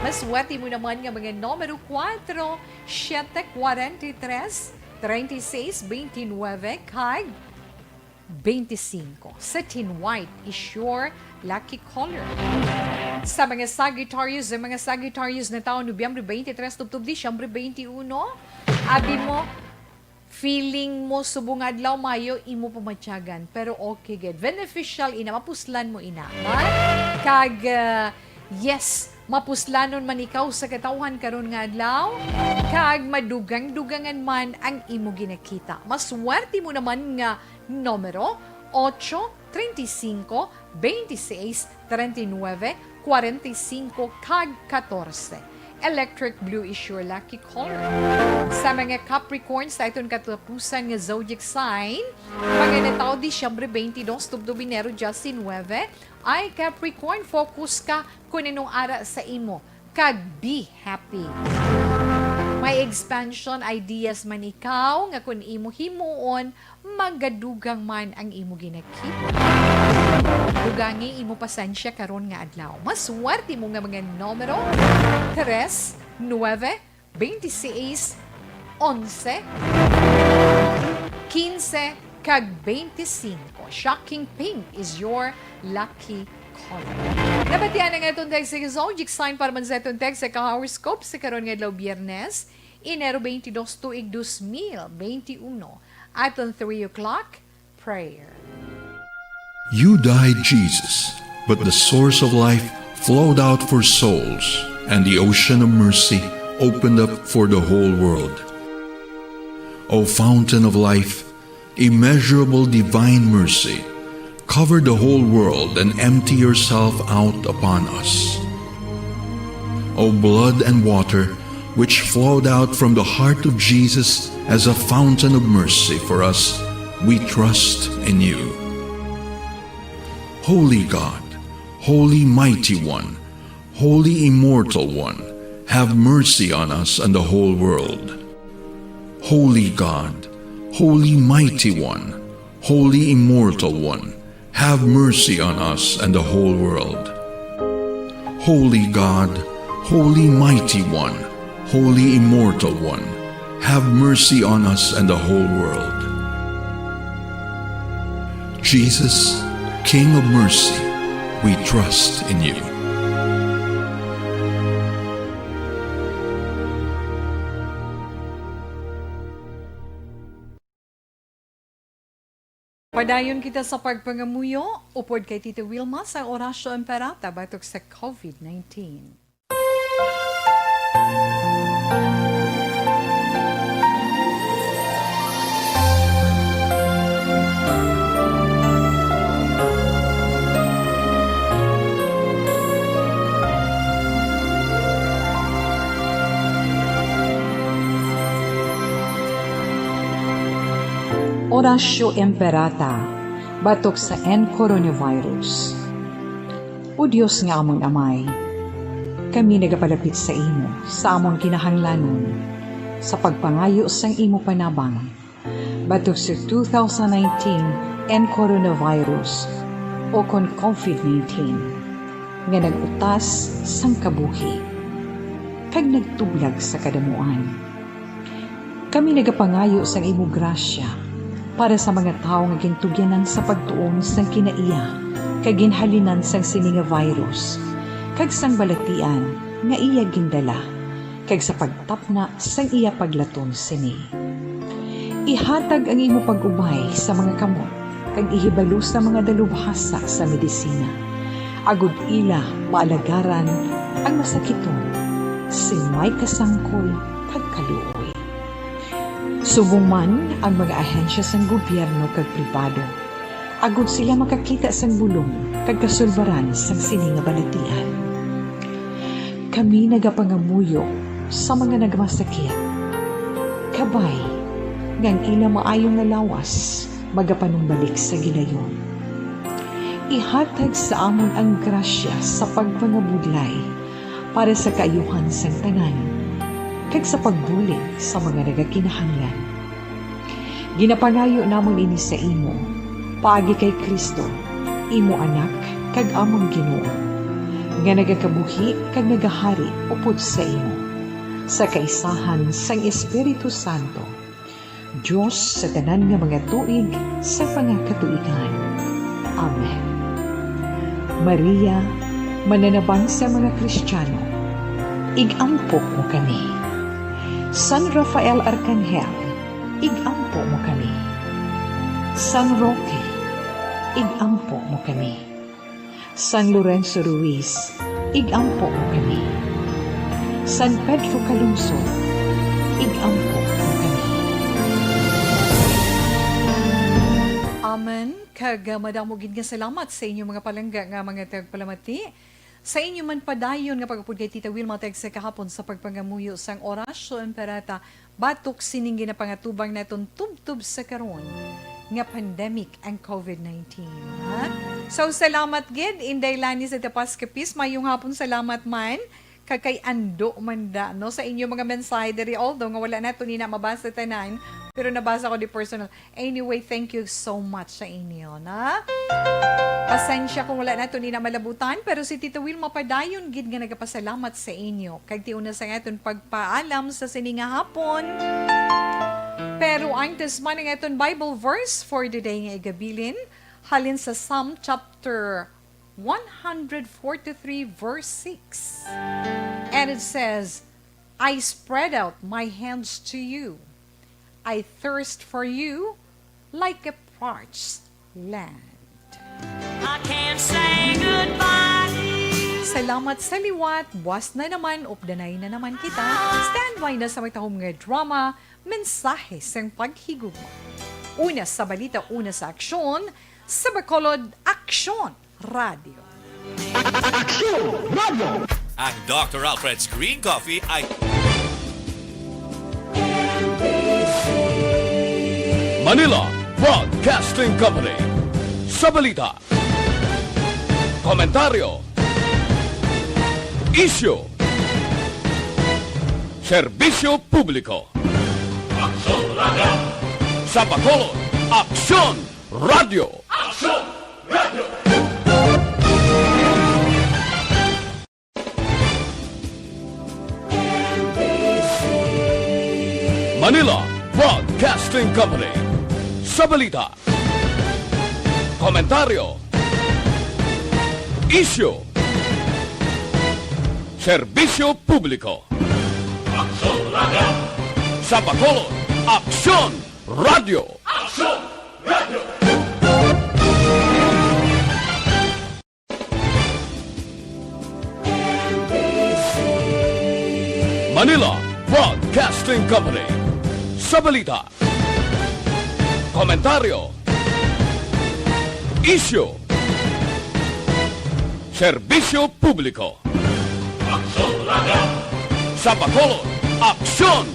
Maswerte mo naman nga mga numero kuwatro, siyete, kwarenta y tres, treinta y seis, veintinueve, kag veinticinco. Satin white is your lucky color. Sa mga Sagittarius, ang mga Sagittarius na tawo Nobyembre twenty-three tubtob Disyembre twenty-uno, abi mo, feeling mo subong adlaw, maayo imo pamatyagan, pero okay gid. Beneficial ina, mapuslan mo ina, ha? Kag, ah, yes, mapuslanon man ikaw sa katawhan karon nga adlaw, kag madugang-dugangan man ang imo ginakita. Maswerte mo naman nga numero, ocho, treinta y cinco, veintiséis, treinta y nueve, cuarenta y cinco, kag catorce. Electric blue is your lucky color. Sa mga Capricorn, sa iton katapusan nga zodiac sign, mga natawo Disyembre twenty-dos tubtob Enero diecinueve, ay Capricorn, focus ka kung anong ara sa imo, kag be happy. May expansion ideas man ikaw nga kung imo himuon, magadugang man ang imo ginakita. Dugangi imo pasensya karon nga adlaw. Maswerte mo nga mga numero, tres, nueve, veintiséis, onse, quince, kag veinticinco. Shocking pink is your lucky color. Nabatian ang aton text sa zodiac sign para man sa aton text sa ka-horoscope sa karon nga adlaw, Biyernes, Enero twenty-dos, tuig dos mil veintiuno. Aton three o'clock prayer. You died, Jesus, but the source of life flowed out for souls, and the ocean of mercy opened up for the whole world. O fountain of life, immeasurable divine mercy, cover the whole world and empty yourself out upon us. O blood and water, which flowed out from the heart of Jesus as a fountain of mercy for us, we trust in you. Holy God, Holy Mighty One, Holy Immortal One, have mercy on us and the whole world. Holy God, Holy Mighty One, Holy Immortal One, have mercy on us and the whole world. Holy God, Holy Mighty One, Holy Immortal One, have mercy on us and the whole world. Jesus, King of Mercy, we trust in you. Padayon kita sa pagpangamuyo upod kay Tita Wilma sa Oratio Imperata batok sa covid nineteen. Oratio Imperata batok sa N coronavirus. O Dios nga amon Amay, kami nagapalapit sa imo sa amon kinahanglanon sa pagpangayo sang imo panabang batok sa two thousand nineteen N coronavirus, o kon covid nineteen, nga nag-utas sang kabuhi kag nagtublag sa kadamuan. Kami nagapangayo sang imo grasya para sa mga tawo nga gintugyanan sa pagtuon sang kinaiya kag ginhalinan sang sini nga virus, kag sang balatian nga iya gindala, kag sa pagtapna sang iya paglaton sini. Ihatag ang imo pag-ubay sa mga kamot, kag ihibalo sa mga dalubhasa sa medisina, agod ila maalagaran ang masakiton sing may kasangkol kag kaluoy. Subong man ang mga ahensya sang gobyerno kag pribado, agod sila makakita sang bulong kag kasulbaran sang sini nga balatian. Kami nagapangamuyo sa mga nagmasakit, kabay nga ang ila maayo nga lawas magapanumbalik sa gilayon. Ihatag sa amon ang grasya sa pagpangabudlay para sa kaayuhan sang tanan, kag sa pagbulig sa mga nagakinahanglan. Ginapangayo namon ini sa imo, paagi kay Cristo, imo Anak kag amon Ginoo, nga nagakabuhi kag nagahari upod sa imo, sa kaisahan sang Espiritu Santo, Dios sa tanan nga mga tuig sa mga katuigan. Amen. Maria, mananabang sa mga Kristiyano, ig-ampo mo kami. San Rafael Arcangel, ig-ampo mo kami. San Roque, ig-ampo mo kami. San Lorenzo Ruiz, ig-ampo mo kami. San Pedro Calungsod, ig-ampo mo kami. Amen. Kag, ah, madamo gid nga salamat sa inyo mga palangga nga mga tagpalamati. Sa inyo man padayon nga pag-upod kay Tita Wilma tag sa kahapon sa pagpangamuyo sang Oratio Imperata batok sining ginapangatubang naton tubtob sa karon nga pandemic ang covid nineteen, ha? So, salamat gid, Inday Lani sa Tapascapis. Mayong hapon, salamat man. Kag kay Ando man da, no, sa inyo mga mensahe diri. Although nga wala nato ni na mabasa tanan, pero nabasa ko di personal. Anyway, thank you so much sa inyo, na. Pasensya kung wala nato ni na malabutan, pero si Tita Wilma padayon gid nga nagapasalamat sa inyo. Kag tiuna sa aton pagpaalam sa sini nga hapon. Pero antes man ang aton Bible verse for the day nga igabilin, halin sa Psalm chapter one hundred forty-three, verse six. And it says, "I spread out my hands to you. I thirst for you like a parched land." I can't say goodbye. Salamat sa liwat. Buas na naman, updanay na naman kita. Standby na sa matahom nga drama, mensahe sang paghigugma. Una sa balita, una sa aksyon, sa Bacolod, Aksyon Radyo. Aksyon Radyo. Ang Doctor Alfred's Green Coffee ay Manila Broadcasting Company. Sa balita, komentaryo, isyu, serbisyo publiko. Aksyon Radyo. Sa Bacolod, Aksyon Radyo. Aksyon Radyo. Manila Broadcasting Company. Sa balita, Komentaryo. Isyu. Serbisyo publiko. Aksyon Radio. Sa Bacolod, Aksyon Radio. Aksyon Radio. Manila Broadcasting Company. Sa balita, komentaryo, isyu, serbisyo publiko. Aksyon Radio. Sa Bacolod, Aksyon